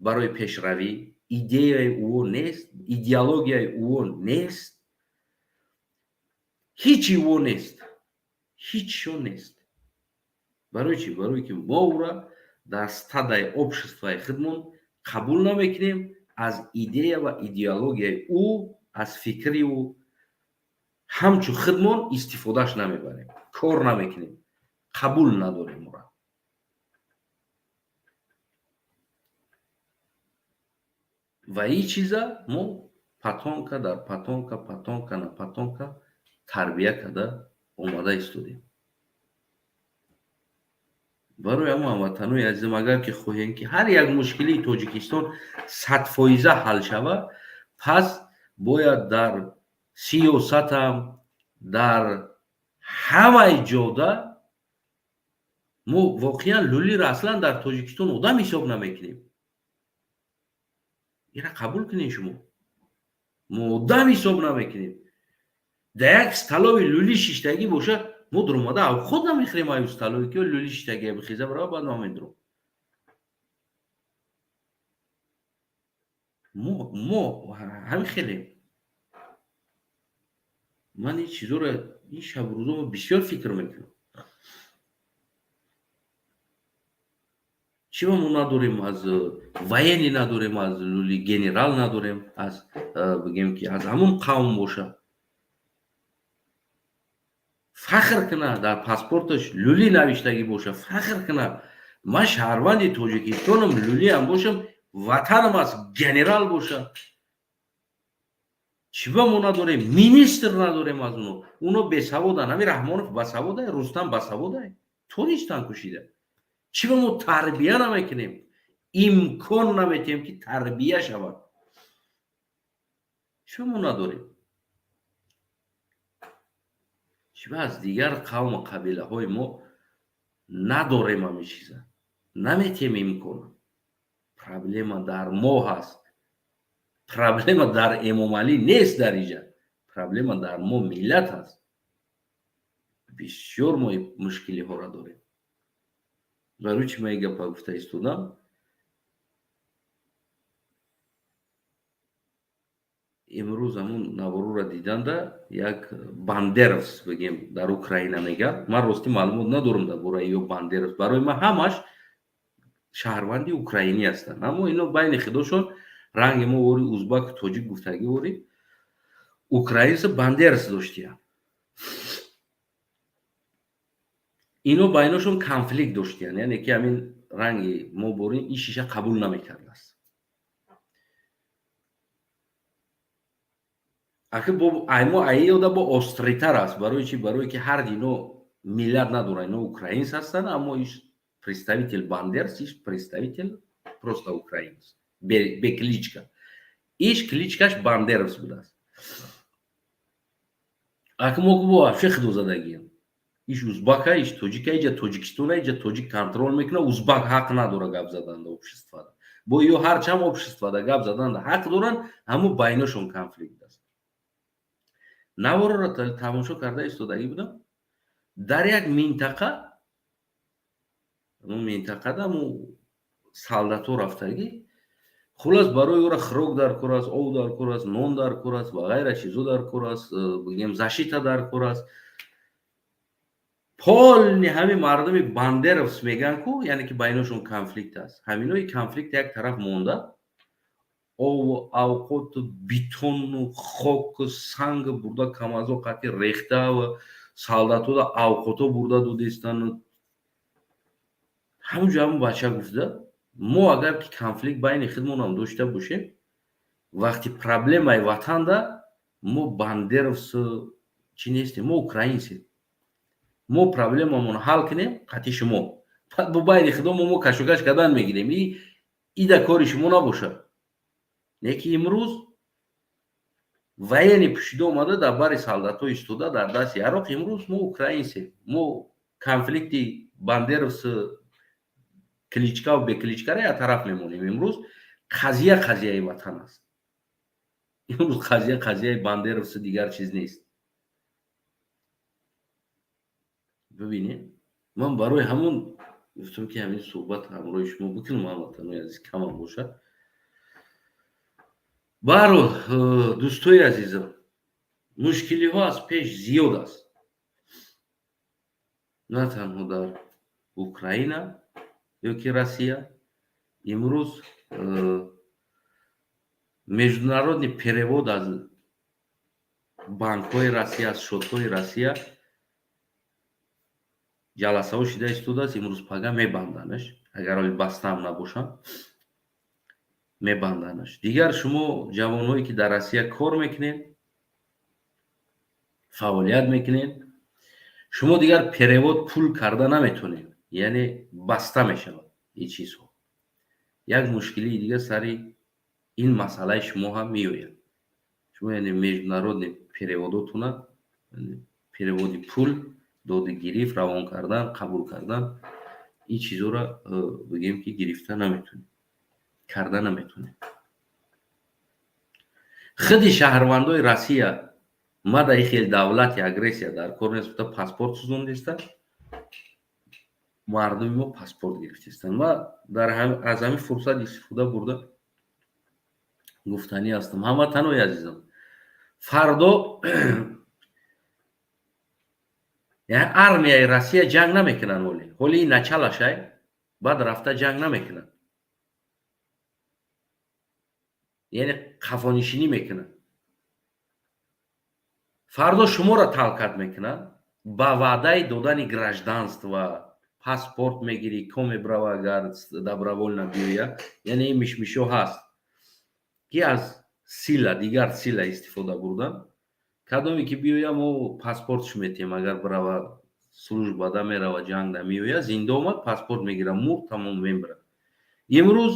барои пешравӣ, идеяи ӯ нест, идеологияи ӯ нест, ҳичи ӯ нест, ҳичшо нест. Барои чӣ? Барое ки мо ӯра дар стадаи обществои худмон қабул намекунем, аз идея ва идеологияи ӯ, аз фикри ӯ ҳамчун худмон истифодааш намебарем, кор намекунем, қабул надорем ӯра. Ва ин чиза мо потомка дар потомка, потомка на потомка тарбия карда омада истодем. Барои ҳамон, ҳамватанои азизам, агар ки хоҳем, ки ҳар як мушкилии Тоҷикистон 100% ҳал шавад, пас бояд дар сиёсатам, дар ҳамаи ҷода мо воқеан лӯлиро аслан дар Тоҷикистон одам ҳисоб намекунем. Ира қабул кунед шумо, мо одам ҳисоб намекунем. Дар як столовый лӯлӣ шиштагӣ бошад, мо дуромада авход намехӯрем. Аю столовый ки лӯлӣ шиштагӣ бихеза барава, баъд ма медуром. Мо ҳамин хелем. Ман ин чизоро ин шабу рӯзо бисёр фикр мекунам. Чӣ мо надорем аз военный, надорем аз лӯли генерал, надорем аз, бигем ки, аз ҳамон қавм боша, фахр куна, дар паспорташ лӯлӣ навиштагӣ боша, фахр куна: ман шаҳрванди Тоҷикистонам, лӯлиам бошам, ватанам аст. Генерал боша. Чӣ ба мо надорем? Министр надорем аз оно. Уно бесаводанд. Ҳами Раҳмонов басаводай, Рустам басаводай, тонистан кушида. Чӣ ба мо тарбия намекунем, имкон наметиҳем, ки тарбия шавад? Чӣ ба мо надорем? Чӣ ба аз дигар қавму қабилаҳои мо надорем ҳамин чиза, наметиҳем имкона? Проблема дар мо ҳаст, проблема дар Эмомалӣ нест. Дар иҷа проблема дар мо, миллат, ҳаст. Бисёр мо мушкилиҳоро дорем. Барои чӣ ман ин гапа гуфта истодам? Имрӯз ҳамун наворуро диданда, як бандеровс, бигем, дар Украина мегӯяд. Ман ростӣ маълумот надорам дар бораи ё бандеровс, барои ман ҳамаш шаҳрванди украинӣ ҳастанд, аммо ино байни худошон ранги мо вори узбаку тоҷик гуфтагӣ вори украинса бандерс доштиянд. Ино байношон конфликт доштиянд, яъне ки ҳамин ранги мо борин ин шиша қабул намекардааст. Аки мо аиёда бо остритар аст. Барои чи? Барое ки ҳар ино миллат надоранд, ино украинс ҳастанд, аммо иш представитель бандерс, иш представитель просто украинс бе кличка, иш кличкаш бандеровс будааст. Аки мо бо вообще худозадагием: иш узбака, иш тоҷика, иҷа Тоҷикистона, иҷа тоҷик контрол мекуна, узбак ҳақ надора гап задан да обществода. Бо ё ҳарчанд обществода гап задан ҳақ доранд, ҳамо байношон конфликт аст. Наворро тамошо карда истодагӣ будам. Дар як минтақа, минтақада мо солдатҳо рафтагӣ. Хулас, барои ӯра хӯрок дар кор аст, об дар кор аст, нон дар кор аст ва ғайра чизо дар кор аст, бигем, защита дар кор аст. Полный ҳамин мардуми бандеровс мегӯянд ку, яъне ки байношон конфликт аст, ҳаминои конфликт як тараф монда, обу авқоту бетону хоку санг бурда, камазо қатъи рехтава, солдатода авқото бурда додистану. Ҳамун ҷо ҳамун бача гуфта: мо агар ки конфликт байни худмонам дошта бошем, вақти проблемаи ватанда мо бандеровсу чӣ нестем, мо украинсем. Мо проблемамон ҳал кунем қатъи шумо, баъд бо байни худомо мо кашокаш кардан мегирем, ида кори шумо набошад. Не ки имрӯз военный пӯшида омада, дар бари солдатҳо истода, дар дасти яроқ. Имрӯз мо украинсем, мо конфликти бандеровс кличкаву бекличкара як тараф мемонем. Имрӯз қазия қазияи ватан аст, имрӯз қазия қазияи бандеровсу дигар чиз нест. Бибинед, ман барои ҳамун гуфтам, ки ҳамин суҳбат ҳамроҳи шумо бикунам, ҳамватанои азиз, камам бошад. Баҳрҳол, дӯстои азизам, мушкилиҳо аз пеш зиёд аст, на танҳо дар Украина ё ки Россия. Имрӯз международный перевод аз банкҳои Россия, аз счётҳои Россия ҷаласаҳо шида истодааст. Имрӯз пага мебанданаш, агар оли бастаам набошанд. Мебанданаш. Дигар шумо ҷавонҳое, ки дар Россия кор мекунед, фаъолият мекунед, шумо дигар перевод пул карда наметонед, яъне баста мешавад ин чизҳо. Як мушкилии дигар сари ин масъалаи шумо ҳам меояд. Шумо, яъне, международный перевод отуна, перевод и пул, доди гирифт, равон кардан, қабул кардан, ин чизҳоро, бигем, ки гирифта наметонед, карда наметонед. Худи шаҳрвандои Россия мада и хел давлати агрессия дар кор нест гуфта, паспорт сӯзондиста, мардуми мо паспорт гирифтистанд. Ма аз ҳамин фурсат истифода бурда гуфтанӣ ҳастам: ҳамватанои азизам, фардо армияи Россия ҷанг намекунанд. Ҳоли ин начало шай, баъд рафта ҷанг намекунанд, яъне қафонишинӣ мекунанд. Фардо шуморо толкать мекунанд ба ваъдаи додани гражданство. Паспорт мегирӣ, ко мебрава, агар добровольно биёя. Яъне ин мишмишо ҳаст, ки аз сила, дигар сила истифода бурдан. Кадоме ки биёя, мо паспортш метиҳем. Агар брава, служба да мерава, ҷанг да меоя, зинда омад, паспорт мегира, мурд, тамом, мемира. Имрӯз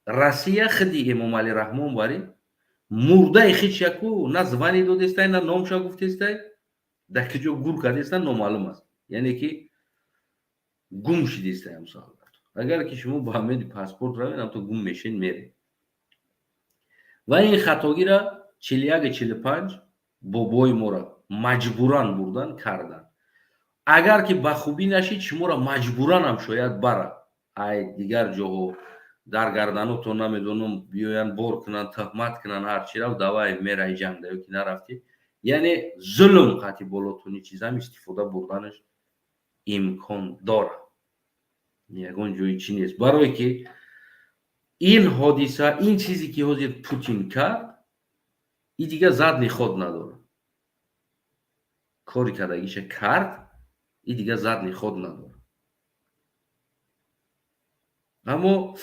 Россия, худи Эмомалӣ Раҳмон бари мурдаи хичяку на звание додестай, на номша гуфтестай, дар киҷо гур кардеста, номаълум аст. Яъне ки гум шидестай. Агар ки шумо ба ҳамеди паспорт равед, ҳамто гум мешед, меред. Ва ин хатогира 41-45 бобои моро маҷбуран бурдан кардан. Агар ки ба хубӣ нашид, шуморо маҷбуран ҳам шояд бара, ай дигар ҷоҳо дар гарданотон, намедонам, биёянд, бор кунанд, тӯҳмат кунанд, ҳарчи рафт, давай, мераи ҷангда ё ки нарафтӣ. Яъне зулм қати болотони чизам истифода бурданаш имкон дорад, ягон ҷои чӣ нест. Барое ки ин ҳодиса, ин чизе ки ҳозир Путин кард, и дигар задний ход надорад. Кори кардагиша кард, и дигар задний ход надорад. Аммо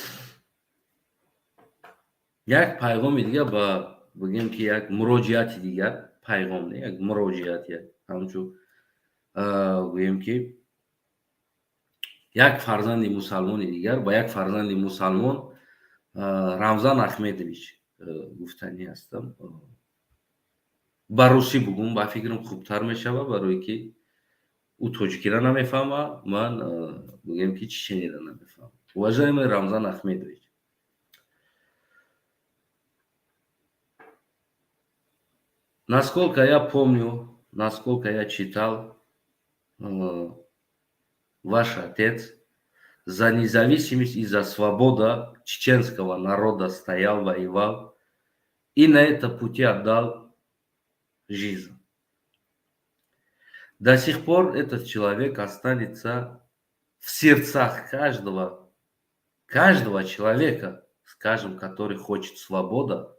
як пайғоми дигар, ба бигем ки як муроҷиати дигар, пайғом не, як муроҷиат, ҳамчун гӯем ки як фарзанди мусалмони дигар ба як фарзанди мусалмон, Рамзан Ахмедович, гуфтанӣ ҳастам. Ба русӣ бугум, ба фикрам, хубтар мешавад, барое ки ӯ тоҷикиро намефаҳма, ман, бигем ки, чечениро намефаҳмам. Уважаемый Рамзан Ахмедович, насколько я помню, насколько я читал, ваш отец за независимость и за свободу чеченского народа стоял, воевал и на это пути отдал жизнь. До сих пор этот человек останется в сердцах каждого, каждого человека, скажем, который хочет свобода,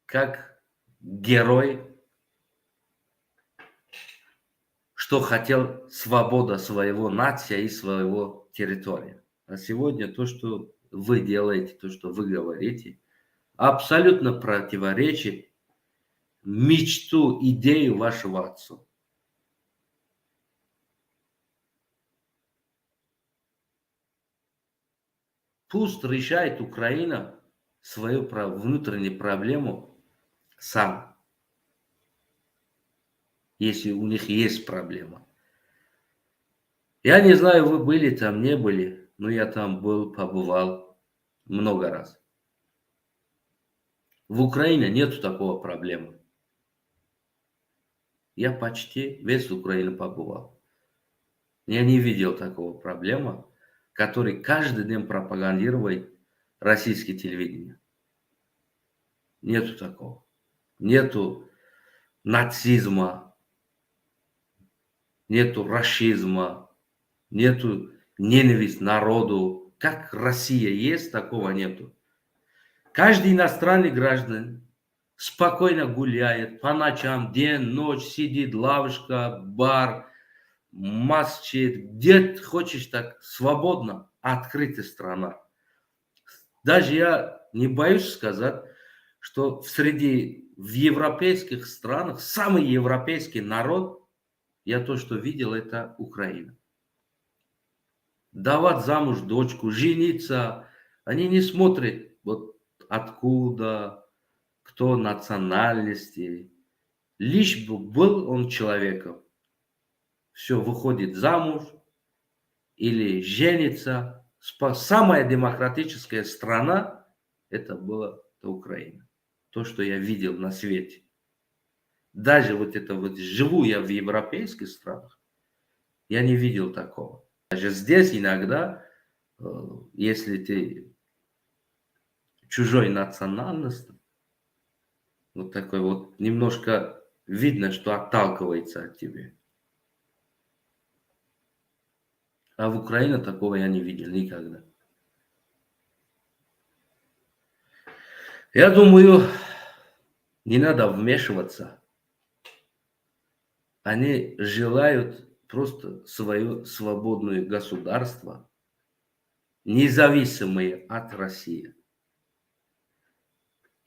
как герой, что хотел свобода своего нация и своего территория. А сегодня то, что вы делаете, то, что вы говорите, абсолютно противоречит мечту, идею вашего отца. Пусть решает Украина свою внутреннюю проблему сам, если у них есть проблема. Я не знаю, вы были там, не были, но я там был, побывал много раз. В Украине нету такого проблемы. Я почти весь Украину побывал. Я не видел такого проблемы, который каждый день пропагандирует российское телевидение. Нету такого. Нету нацизма, нету расизма, нету ненависть народу. Как Россия есть, такого нету. Каждый иностранный гражданин спокойно гуляет по ночам, день, ночь, сидит, лавочка, бар, масджид, где хочешь, так свободно. Открытая страна. Даже я не боюсь сказать, что в европейских странах самый европейский народ, я то, что видел, это Украина. Давать замуж дочку, жениться, они не смотрят, вот откуда, кто национальности. Лишь бы был он человеком. Все, выходит замуж или женится. Самая демократическая страна, это была Украина. То, что я видел на свете. Даже вот это вот, живу я в европейских странах, я не видел такого. Даже здесь иногда, если ты чужой национальности, вот такой вот немножко видно, что отталкивается от тебя. А в Украине такого я не видел никогда. Я думаю, не надо вмешиваться. Они желают просто свое свободное государство, независимое от России.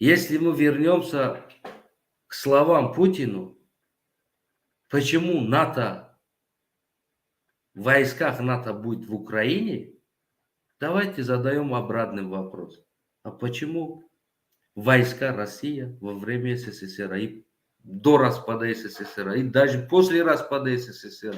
Если мы вернемся к словам Путину, почему НАТО, в войсках НАТО будет в Украине, давайте задаем обратный вопрос. А почему войска России во время СССР и до распада СССР, и даже после распада СССР,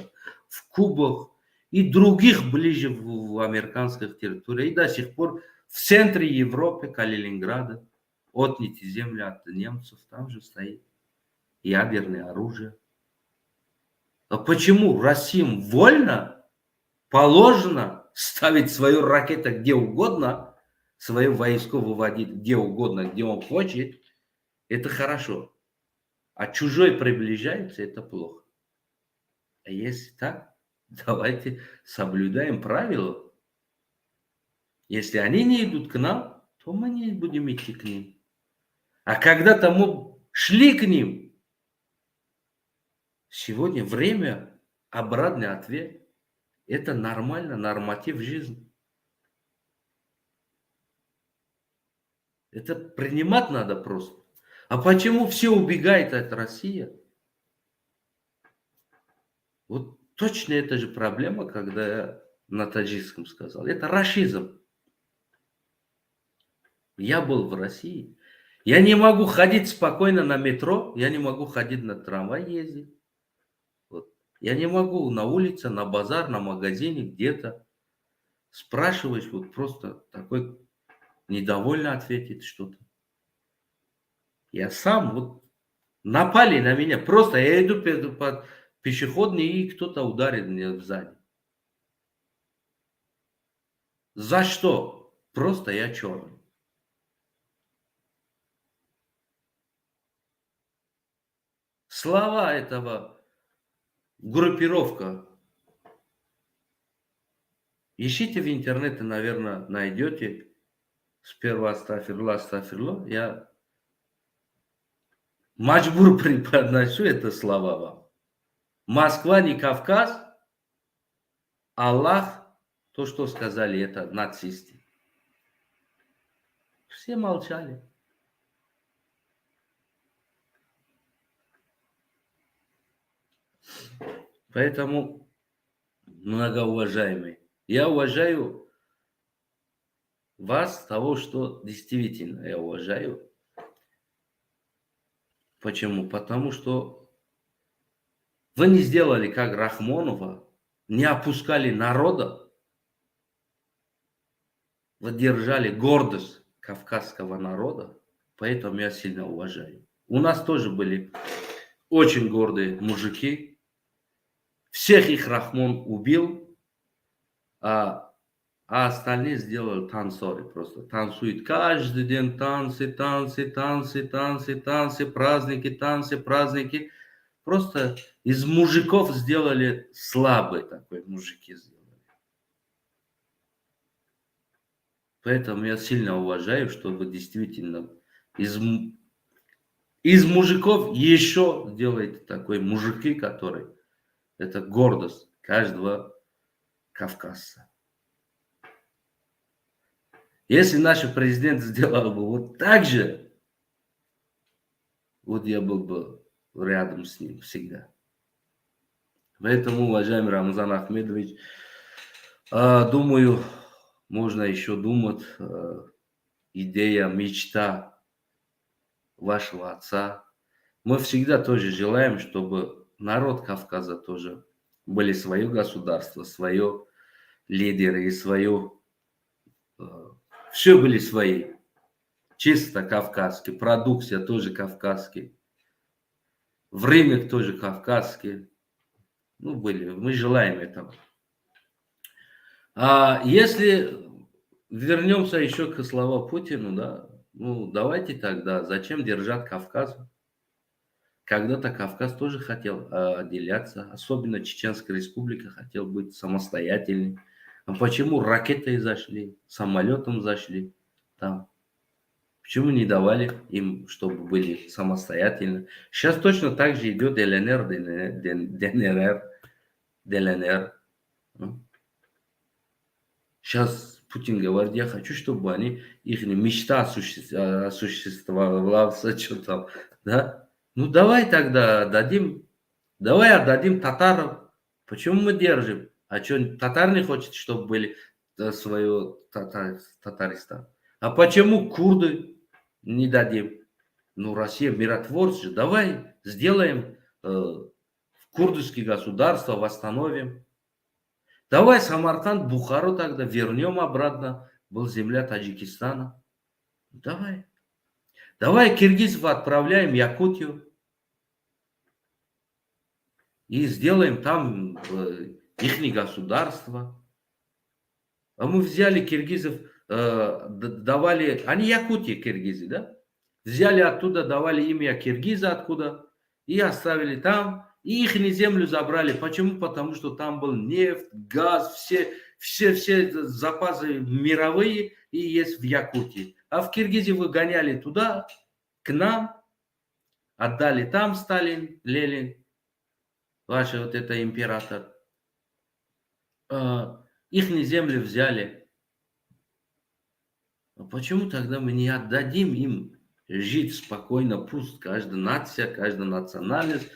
в Кубах и других ближе в американских территориях, и до сих пор в центре Европы, Калининграда, отняти землю от немцев, там же стоит ядерное оружие. А почему России вольно, положено ставить свою ракету где угодно, свое войско выводить где угодно, где он хочет, это хорошо. А чужой приближается, это плохо. А если так, давайте соблюдаем правила. Если они не идут к нам, то мы не будем идти к ним. А когда-то мы шли к ним, сегодня время, обратный ответ. Это нормально, норматив жизни. Это принимать надо просто. А почему все убегают от России? Вот точно эта же проблема, когда я на таджикском сказал. Это рашизм. Я был в России. Я не могу ходить спокойно на метро, я не могу ходить на трамвай ездить. Вот. Я не могу на улице, на базар, на магазине где-то. Спрашиваешь, вот просто такой недовольно ответит что-то. Я сам, вот напали на меня. Просто я иду под пешеходный, и кто-то ударит меня сзади. За что? Просто я черный. Слова этого группировка. Ищите в интернете, наверное, найдете. Сперва астафирла, астафирла. Я маджбур преподношу это слова вам. Москва не Кавказ, Аллах, то, что сказали, это нацисты. Все молчали. Поэтому, многоуважаемый, я уважаю вас того, что действительно я уважаю. Почему? Потому что вы не сделали, как Рахмонова, не опускали народа, вы держали гордость кавказского народа, поэтому я сильно уважаю. У нас тоже были очень гордые мужики. Всех их Рахмон убил, а остальные сделали танцоры просто. Танцуют каждый день танцы, танцы, танцы, танцы, танцы, праздники, танцы, праздники. Просто из мужиков сделали слабые такой мужики сделали. Поэтому я сильно уважаю, что вы действительно из мужиков еще делаете такой мужики, который это гордость каждого кавказца. Если наш президент сделал бы вот так же, вот я был бы рядом с ним всегда. Поэтому, уважаемый Рамзан Ахмедович, думаю, можно еще думать, идея, мечта вашего отца. Мы всегда тоже желаем, чтобы народ Кавказа тоже были свое государство, свое лидеры и свое. Все были свои. Чисто кавказский, продукция тоже кавказский. Время тоже кавказский. Ну, были. Мы желаем этого. А если вернемся еще к словам Путину, да, ну, давайте тогда, зачем держать Кавказ? Когда-то Кавказ тоже хотел отделяться, особенно Чеченская республика хотел быть самостоятельной. А почему ракетой зашли, самолетом зашли там? Почему не давали им, чтобы были самостоятельно? Сейчас точно так же идет ЛНР, ДНР, ДЛНР. Сейчас Путин говорит: я хочу, чтобы они, их мечта осуществовалась, что там, да? Ну давай тогда дадим, давай отдадим татарам. Почему мы держим? А что, татар не хочет, чтобы были свое Татаристан? А почему курды не дадим? Ну, Россия миротворцы же. Давай сделаем курдские государства, восстановим. Давай Самарканд, Бухару тогда вернем обратно. Был земля Таджикистана. Давай. Давай киргизов отправляем в Якутию. И сделаем там их государство. А мы взяли киргизов, давали, они Якутии киргизы, да? Взяли оттуда, давали имя киргиза откуда и оставили там. И их землю забрали. Почему? Потому что там был нефть, газ, все запасы мировые и есть в Якутии. А в Киргизии выгоняли туда, к нам, отдали там Сталин, Ленин, ваш вот это император. Их земли взяли. А почему тогда мы не отдадим им жить спокойно? Пусть каждая нация, каждая национальность,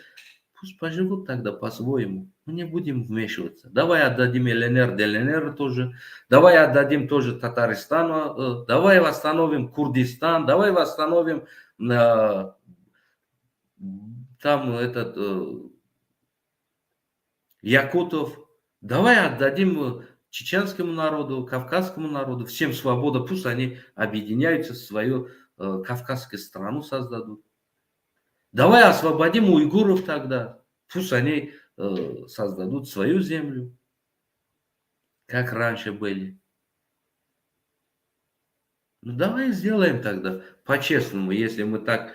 пусть поживут тогда по-своему. Мы не будем вмешиваться. Давай отдадим ЛНР, ДЛНР тоже. Давай отдадим тоже Татарстану. Давай восстановим Курдистан. Давай восстановим там этот якутов. Давай отдадим чеченскому народу, кавказскому народу, всем свободу. Пусть они объединяются, свою кавказскую страну создадут. Давай освободим уйгуров тогда. Пусть они создадут свою землю, как раньше были. Ну давай сделаем тогда по-честному, если мы так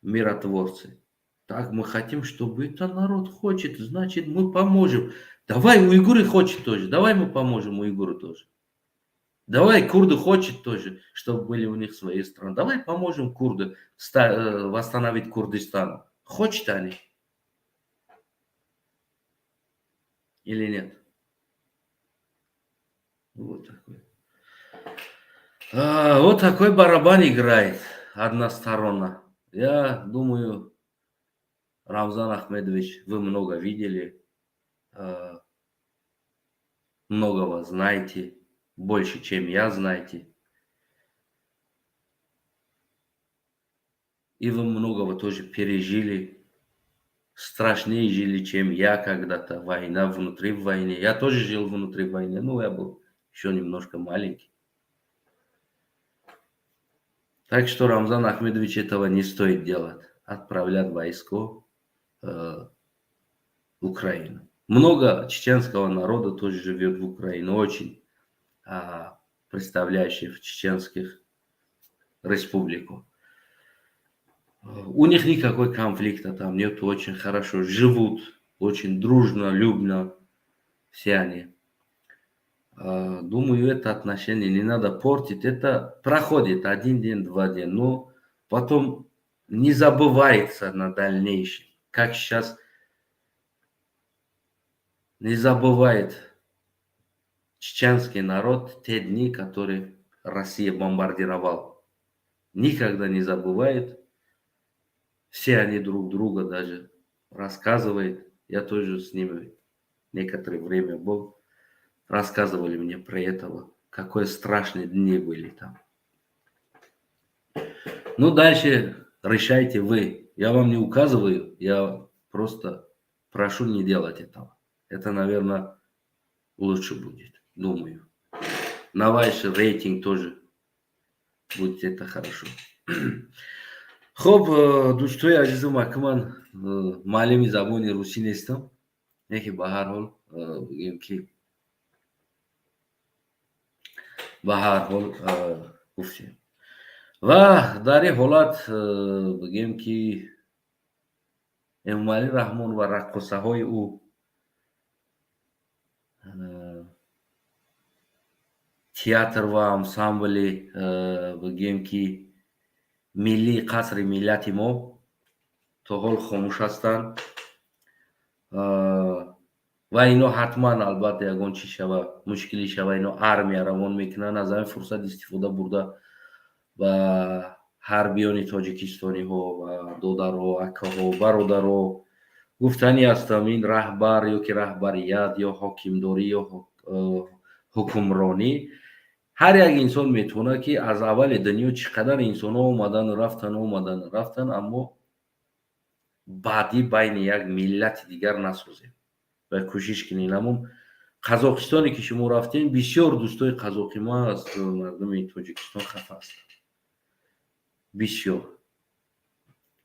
миротворцы. Так мы хотим, чтобы это народ хочет, значит, мы поможем. Давай уйгуры хочет тоже, давай мы поможем уйгуру тоже. Давай курды хочет тоже, чтобы были у них свои страны. Давай поможем курды восстановить Курдистан. Хочет они или нет? Вот такой. Вот такой барабан играет односторонно. Я думаю, Рамзан Ахмедович, вы много видели, многого знаете, больше, чем я, знаете. И вы многого тоже пережили, страшнее жили, чем я когда-то. Война внутри войны. Я тоже жил внутри войны, но я был еще немножко маленький. Так что, Рамзан Ахмедович, этого не стоит делать. Отправлять войско в Украину. Много чеченского народа тоже живет в Украине, очень представляющих чеченских республику. У них никакой конфликта там нет, очень хорошо живут, очень дружно, любно все они. Думаю, это отношение не надо портить, это проходит один день, два дня, но потом не забывается на дальнейшем, как сейчас не забывает чеченский народ те дни, которые Россия бомбардировал, никогда не забывает. Все они друг друга даже рассказывают. Я тоже с ними некоторое время был. Рассказывали мне про этого, какое страшные дни были там. Ну, дальше решайте вы. Я вам не указываю, я просто прошу не делать этого. Это, наверное, лучше будет, думаю. На ваш рейтинг тоже будет это хорошо. Хуб, дӯстои азизум, ака, ман муаллими забони русӣ нестам, яке ба ҳар ҳол бигем, ки ба ҳар ҳол гуфтем ва дар ин ҳолат бигем, ки Эмомалӣ Раҳмон ва раққосаҳои ӯ, театр ва ансамбли, бигем, ки миллии Қасри миллати мо то ҳол хомӯш ҳастанд ва ино ҳатман, албатта, ягон чӣ шава, мушкилӣ шава, ино армия равон мекунанд. Аз ҳамин фурсат истифода бурда, ба ҳарбиёни тоҷикистониҳо ва додаро, акаҳо, бародаро гуфтанӣ ҳастам: ин раҳбар ё ки раҳбарият ё ҳокимдорӣ ё ҳукмронӣ, ҳар як инсон метавонад, ки аз аввали дунё чӣ қадар инсонҳо омадану рафтану омадану рафтан, аммо баъдӣ байни як миллати дигар насозем ва кӯшиш кунем. Ҳамон Қазоқистоне ки шумо рафтем, бисёр дӯстои қазоқи ма аз мардуми Тоҷикистон хафа ҳастанд, бисёр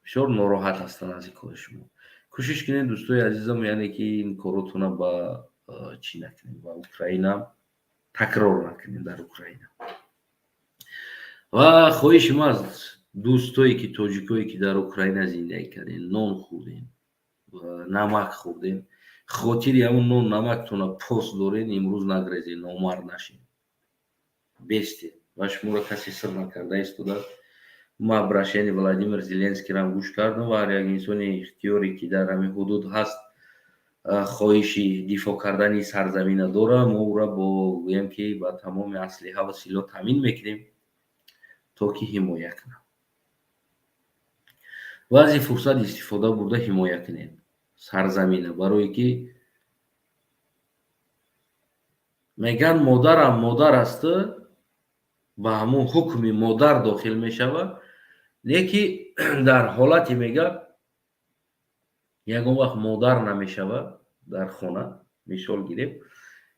бисёр нороҳат ҳастанд аз ин кори шумо. Кӯшиш кунед, дӯстои азизам, яъне ки ин коротона ба чӣ накунем, ба Украина такрор накунем дар Украина. Ва хоҳиши ма аз дӯстое ки тоҷикое ки дар Украина зиндагӣ кардем, нон хӯрдем, намак хӯрдем, хотири ҳамун нон намактона пос дорен, имрӯз нагрезен, номард нашед, бестед ва шуморо касе сир накарда истода. Ма обращение Владимир Зеленскийрам гӯш кардам ва ҳар як инсони ихтиёре ки дар ҳамин ҳудуд ҳаст, хоҳиши дифоъ кардани сарзамина дора, мо ӯра бо гӯем, ки ба тамоми аслиҳа ва силоҳ таъмин мекунем, то ки ҳимоя кунад. Ва аз ин фурсат истифода бурда, ҳимоя кунед сарзамина, барое ки мегӯянд, модарам модар асту ба ҳамун ҳукми модар дохил мешавад, леки дар ҳолате мега, ягон вақт модар намешавад дар хона. Мисол гирем,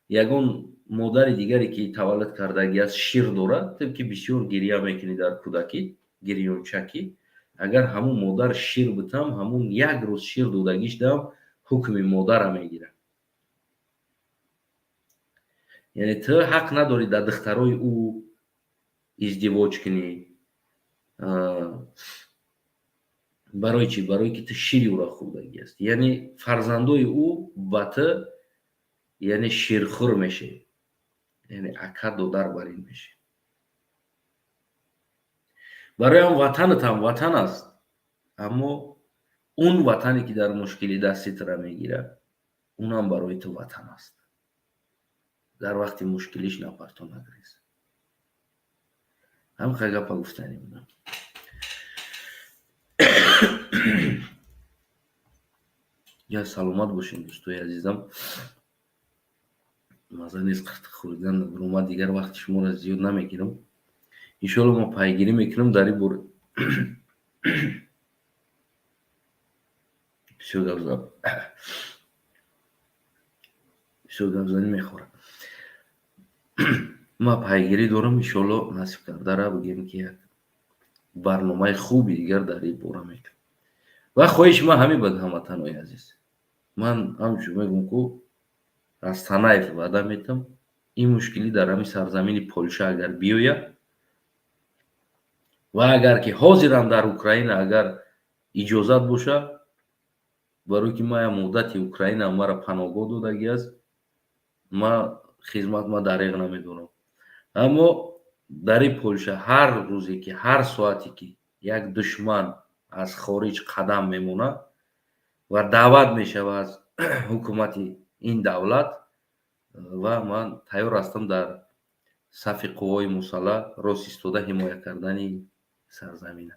ягон модари дигаре ки таваллуд кардагӣ аст, шир дорад, тиб ки бисёр гиря мекунӣ дар кӯдакӣ, гирёнчакӣ, агар ҳамун модар шир битам, ҳамун як рӯз шир додагиш дам ҳукми модара мегирад. Яъне ту ҳақ надорӣ дар духтарои ӯ издивоҷ кунӣ. Барои чӣ? Барое ки ту шири ӯро хӯрдагӣ аст, яъне фарзандои ӯ ба ту, яъне ширхӯр мешавӣ, яъне ака додар бар ин мешавӣ. Барои ҳам ватанатам ватан аст, аммо он ватане ки дар мушкилӣ дасти тура мегирад, унам барои ту ватан аст. Дар вақти мушкилиш напарто, нагрез. Ҳамин гапа гуфтанӣ будам. Я саломат бошем, дӯстои азизам. Маза нест қиртиқ хӯридан омад. Дигар вақти шуморо зиёд намегирам. Иншоалло, мо пайгирӣ мекунам дар ин бора. Бисёр гап задам, бисёр гапзанӣ мехӯрам. Ма пайгирӣ дорам, иншоалло, насиб кардара, бигем, ки як барномаи хуби дигар дар ин бора мекунам. Ва хоҳиши ман ҳамин буд, ҳамватанои азиз. Ман ҳамчун мегӯм, ку аз Танаев ваъда метам, ин мушкилӣ дар ҳамин сарзамини Полша агар биёяд ва агар ки ҳозирам дар Украина агар иҷозат бошад, барое ки ман як муддати Украина маро паноҳгоҳ додагӣ аст, ма хизмат ма дареғ намедорам, аммо дар ин Полша ҳар рӯзе ки, ҳар соате ки як душман аз хориҷ қадам мемонад ва даъват мешавад аз ҳукумати ин давлат, ва ман тайёр ҳастам дар Сафи қуввои мусаллаҳ рост истода ҳимоя кардани сарзамина.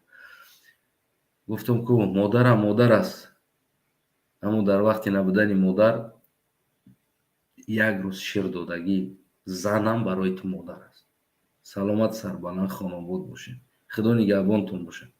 Гуфтам, ку модарам модар аст, аммо дар вақти набудани модар як рӯз шир додагӣ занам барои ту модар аст. Саломат, сарбаланд, хонобод бошед. Худо нигаҳбонтон бошад.